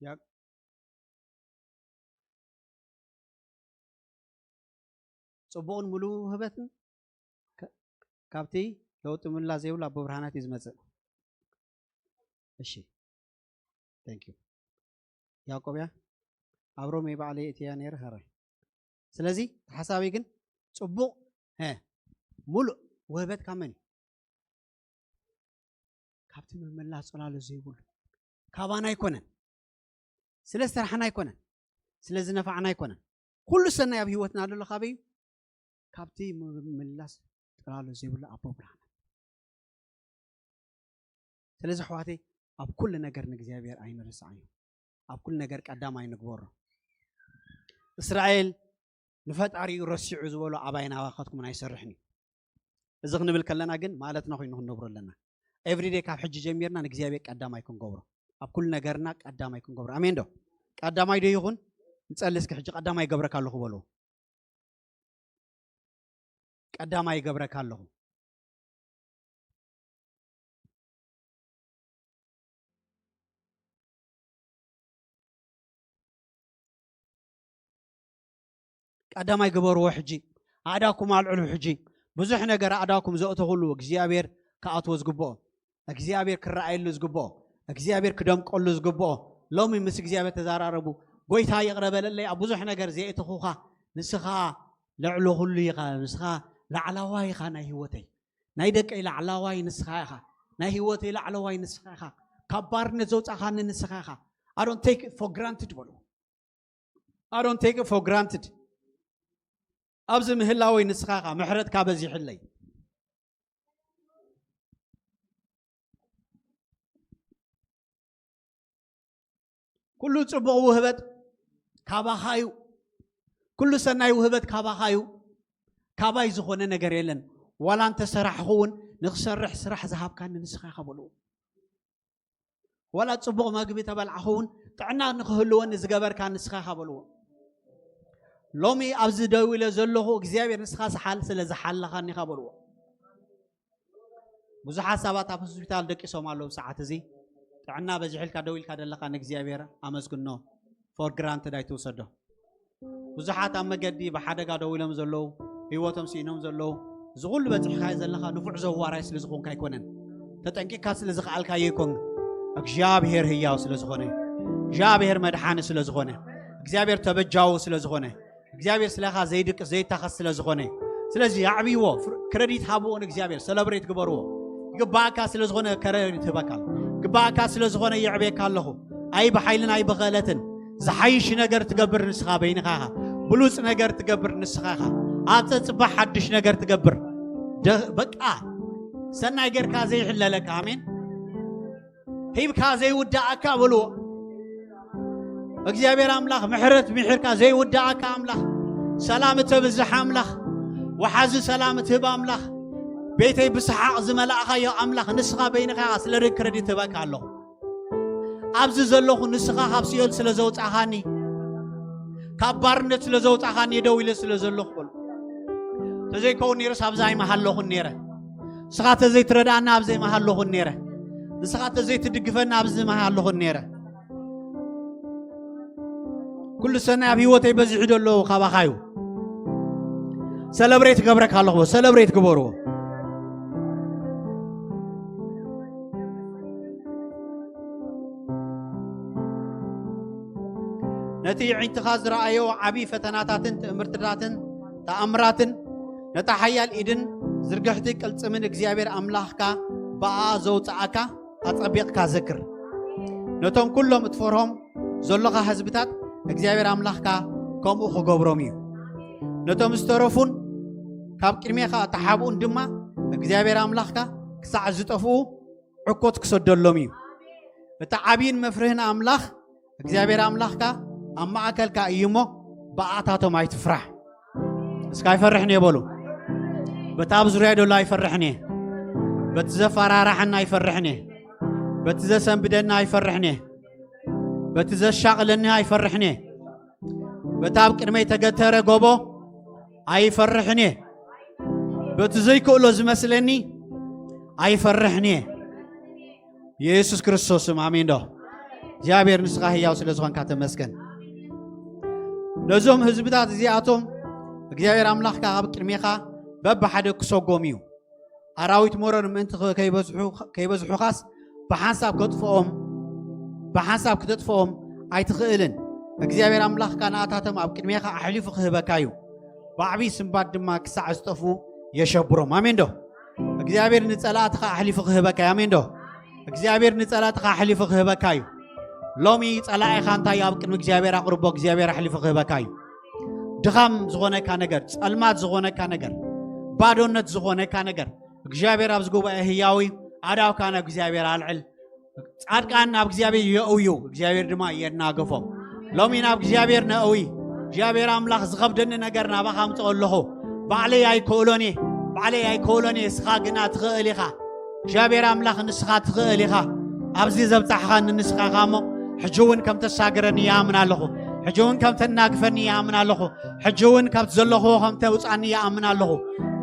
ያ ጽቡቕን ምሉእ ውህበትን ከ- ካብቲ ለውጢ ምላ ዘይብሉ ኣቦ ብርሃናት እዩ ዝመጽእ። እሺ thank you ያዕቆብያ ኣብ ሮሜ ባዕለይ እትያ ነይረ ኸረ ስለዚ እቲ ሓሳበይ ግን ጽቡቕ ሀ ሙሉእ ውህበት ካብ መን እዩ? ካብቲ ምምላስ ጽላሎት ዘይብሉ ካባና ኣይኮነን፣ ስለ ዝሰርሓና ኣይኮነን፣ ስለ ዝነፋዕና ኣይኮነን። ኩሉ ሰናይ ኣብ ህይወትና ዘሎ ካበይ እዩ? ካብቲ ምምላስ ጽላሎት ዘይብሉ ኣቦ ብርሃናት። ስለዚ ኣሕዋተይ ኣብ ኩሉ ነገር ንእግዚኣብሔር ኣይንርስዓዮ። ኣብ ኩሉ ነገር ቀዳማይ ንግበሮ። እስራኤል ንፈጣሪኡ ረሲዑ ዝበሎ ኣባይን ኣባኻትኩምን ኣይሰርሕን እዩ። እዚ ክንብል ከለና ግን ማለትና ኮይኑ ክንነብሮ ኣለና። ኤቭሪዴይ ካብ ሕጂ ጀሚርና ንእግዚኣብሔር ቀዳማይ ክንገብሮ፣ ኣብ ኩሉ ነገርና ቀዳማይ ክንገብሮ። ኣሜን ዶ? ቀዳማይ ዶ ይኹን? ንጸሊ እስኪ ሕጂ ቀዳማይ ይገብረካ ኣለኹ በልዎ። ቀዳማይ ይገብረካ ኣለኹ። ቀዳማይ ግበርዎ ሕጂ። ኣእዳኩም ኣልዕሉ ሕጂ። ብዙሕ ነገር ኣእዳኩም ዘእተኹሉ እግዚኣብሔር ክኣትዎ ዝግብኦ፣ እግዚኣብሔር ክረኣየሉ ዝግብኦ፣ እግዚኣብሔር ክደምቀሉ ዝግብኦ። ሎሚ ምስ እግዚኣብሔር ተዘራረቡ። ጎይታ ይቕረ በለለይ ኣብ ብዙሕ ነገር ዘየእተኹኻ፣ ንስኻ ልዕሊ ኩሉ ኢኻ። ንስኻ ላዕላዋይ ኢኻ ናይ ህይወተይ። ናይ ደቀይ ላዕላዋይ ንስኻ ኢኻ። ናይ ህይወተይ ላዕለዋይ ንስኻ ኢኻ። ካብ ባርነት ዘውጻኻኒ ንስኻ ኢኻ። I don't take it for granted በሉ። I don't take it for granted። ኣብዚ ምህላወይ ንስኻ ኢኻ። ምሕረትካ በዚሕለይ። ኩሉ ጽቡቕ ውህበት ካባኻ እዩ። ኩሉ ሰናይ ውህበት ካባኻ እዩ። ካባይ ዝኾነ ነገር የለን። ዋላ እንተሰራሕኹ እውን ንኽሰርሕ ስራሕ ዝሃብካኒ ንስኻ ኢኻ በልዎ። ዋላ ጽቡቕ መግቢ ተበልዓኹ እውን ጥዕና ንኽህልወኒ ዝገበርካ ንስኻ ኢኻ በልዎ። ሎሚ ኣብዚ ደው ኢለ ዘለኹ እግዚኣብሔር ንስኻ ዝሓል ስለ ዝሓለኻኒ ኢኻ በልዎ። ብዙሓት ሰባት ኣብ ሆስፒታል ደቂሶም ኣለዉ ሰዓት እዚ። ጥዕና በዚሕልካ ደው ኢልካ ዘለኻ ንእግዚኣብሔር ኣመስግኖ። For granted ኣይትውሰዶ። ብዙሓት ኣብ መገዲ ብሓደጋ ደው ኢሎም ዘለዉ፣ ህይወቶም ስኢኖም ዘለዉ፣ እዚ ኩሉ በጺሕካዮ ዘለኻ ንፉዕ ዘዋራይ ስለ ዝኾንካ ኣይኮነን። ተጠንቂቕካ ስለ ዝኸኣልካዮ ኣይኮን። እግዚኣብሔር ህያው ስለ ዝኾነ፣ እግዚኣብሔር መድሓኒ ስለ ዝኾነ፣ እግዚኣብሔር ተበጃዊ ስለ ዝኾነ፣ እግዚኣብሔር ስለኻ ዘይድቅስ ዘይታኸስ ስለ ዝኾነ፣ ስለዚ ኣዕብይዎ፣ ፍር-፣ ክረዲት ሃብዎ ንእግዚኣብሔር፣ ሰለብሬት ግበርዎ። ይግባእካ ስለ ዝኾነ ክረዲት ህበካ። ይግባእካ ስለ ዝኾነ የዕብየካ ኣለኹ። ኣይ ብሓይልን ኣይ ብኽእለትን። ዝሓይሽ ነገር ትገብር ንስኻ በይንኻ ኢኻ። ብሉጽ ነገር ትገብር ንስኻ ኢኻ። ኣብ ጸጽባሕ ሓድሽ ነገር ትገብር። ደ-፣ በቃ ሰናይ ጌርካ ዘይሕለለካ። ኣሜን። ሂብካ ዘይውዳእካ በልዎ። እግዚኣብሔር ኣምላኽ ምሕረት ምሒርካ ዘይውዳእካ ኣምላኽ፣ ሰላም እተብዝሕ ኣምላኽ፣ ወሓዚ ሰላም እትህብ ኣምላኽ፣ ቤተይ ብሰሓቕ ዝመላእኻዮ ኣምላኽ ንስኻ በይንኻ ኢኻ። ስለ ክረዲት እህበካ ኣለኹ። ኣብዚ ዘለኹ ንስኻ ካብ ሲኦል ስለ ዘውጻኻኒ፣ ካብ ባርነት ስለ ዘውጻኻኒ ደው ኢለ ስለ ዘለኹ በሉ። ተዘይከውን ነይርስ ኣብዚ ኣይመሃለኹን ነይረ። ንስኻ ተዘይትረድኣና ኣብዚ ኣይመሃለኹን ነይረ። ንስኻ ተዘይትድግፈና ኣብዚ ኣይመሃለኹን ነይረ። ኩሉ ሰናይ ኣብ ህይወተይ በዚሑ ዘሎ ካባኻ እዩ። ሰለብሬት ገብረካ ኣለኹ። ሰለብሬት ግበርዎ። ነቲ ኣዒንትኻ ዝረኣዮ ዓቢ ፈተናታትን ትእምርትታትን ተኣምራትን፣ ነታ ሓያል ኢድን ዝርግሕቲ ቅልጽምን እግዚኣብሔር ኣምላኽካ ብኣ ዘውጽኣካ ኣጸቢቕካ ዘክር። ነቶም ኩሎም እትፈርሆም ዘሎኻ ህዝብታት እግዚኣብሔር ኣምላኽካ ከምኡ ክገብሮም እዩ። ነቶም ዝተረፉን ካብ ቅድሜኻ እተሓብኡን ድማ እግዚኣብሔር ኣምላኽካ ክሳዕ ዝጠፍኡ ዕኮት ክሰደሎም እዩ። እቲ ዓብይን መፍርህን ኣምላኽ እግዚኣብሔር ኣምላኽካ ኣብ ማእከልካ እዩ እሞ፣ ብኣታቶም ኣይትፍራሕ። እስከ ኣይፈርሕን እየ በሉ። በቲ ኣብ ዙርያ ዘሎ ኣይፈርሕን እየ። በቲ ዘፈራርሓና ኣይፈርሕን እየ። በቲ ዘሰንብደና ኣይፈርሕን እየ። በቲ ዘሻቕለኒ ኣይፈርሕን እየ። በቲ ኣብ ቅድመይ ተገተረ ጎቦ ኣይፈርሕን እየ። በቲ ዘይክእሎ ዝመስለኒ ኣይፈርሕን እየ። የሱስ ክርስቶስ ስም ኣሜን ዶ? እግዚኣብሔር ንስኻ ህያው ስለ ዝኾንካ ተመስገን። ነዞም ህዝብታት እዚኣቶም እግዚኣብሔር ኣምላኽካ ኣብ ቅድሜኻ በብሓደ ክሰጎም እዩ። ኣራዊት መሮን ምእንቲ ኸ-፣ ከይበዝሑ-፣ ከይበዝሑኻስ ብሓንሳብ ከጥፍኦም፣ ብሓንሳብ ክተጥፍኦም ኣይትኽእልን። እግዚኣብሔር ኣምላኽካ ንኣታቶም ኣብ ቅድሜኻ ኣሕሊፉ ክህበካ እዩ። ብዓብዪ ስንባድ ድማ ክሳዕ ዝጠፍኡ የሸብሮም። ኣሜን ዶ? እግዚኣብሔር ንጸላእትኻ ኣሕሊፉ ክህበካ እዩ። ኣሜን ዶ? እግዚኣብሔር ንጸላእትኻ ኣሕሊፉ ክህበካ እዩ። ሎሚ ጸላኢኻ እንታይ ኣብ ቅድሚ እግዚኣብሔር ኣቕርቦ፣ እግዚኣብሔር ኣሕሊፉ ክህበካ እዩ። ድኻም ዝኾነካ ነገር፣ ጸልማት ዝኾነካ ነገር፣ ባዶነት ዝኾነካ ነገር፣ እግዚኣብሔር ኣብዚ ጉባኤ ህያው እዩ። ኣእዳውካ ናብ እግዚኣብሔር ኣልዕል። ጻድቃን ናብ እግዚኣብሔር የእውዩ፣ እግዚኣብሔር ድማ የናግፎም። ሎሚ ናብ እግዚኣብሔር ነእዊ። እግዚኣብሔር ኣምላኽ፣ ዝኸብደኒ ነገር ናባኻ ኣምጽኦ ኣለኹ። ባዕለይ ኣይክእሎን እየ፣ ባዕለይ ኣይክእሎን እየ፣ እስኻ ግና ትኽእል ኢኻ። እግዚኣብሔር ኣምላኽ፣ ንስኻ ትኽእል ኢኻ። ኣብዚ ዘብጻሕኻኒ ንስኻ ኢኻ እሞ፣ ሕጂ እውን ከም ተሳግረኒ ይኣምን ኣለኹ። ሕጂ እውን ከም ተናግፈኒ ይኣምን ኣለኹ። ሕጂ እውን ካብቲ ዘለኹዎ ከም ተውጻኒ ይኣምን ኣለኹ።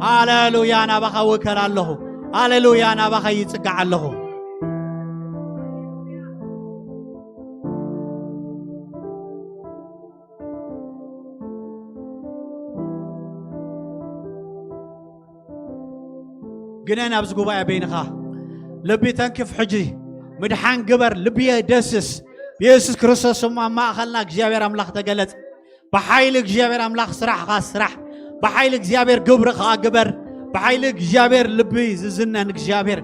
ሃሌሉያ፣ ናባኻ እውከል ኣለኹ። ሃሌሉያ፣ ናባኻ ይጽጋዕ ኣለኹ። ግነን ኣብዚ ጉባኤ በይንኻ ልቢ ተንክፍ ሕጂ ምድሓን ግበር። ልብየ ደስስ ብየሱስ ክርስቶስ ስም ኣብ ማእኸልና እግዚኣብሔር ኣምላኽ ተገለጽ። ብሓይሊ እግዚኣብሔር ኣምላኽ ስራሕኻ ስራሕ። ብሓይሊ እግዚኣብሔር ግብሪ ከዓ ግበር። ብሓይሊ እግዚኣብሔር ልቢ ዝዝነን እግዚኣብሔር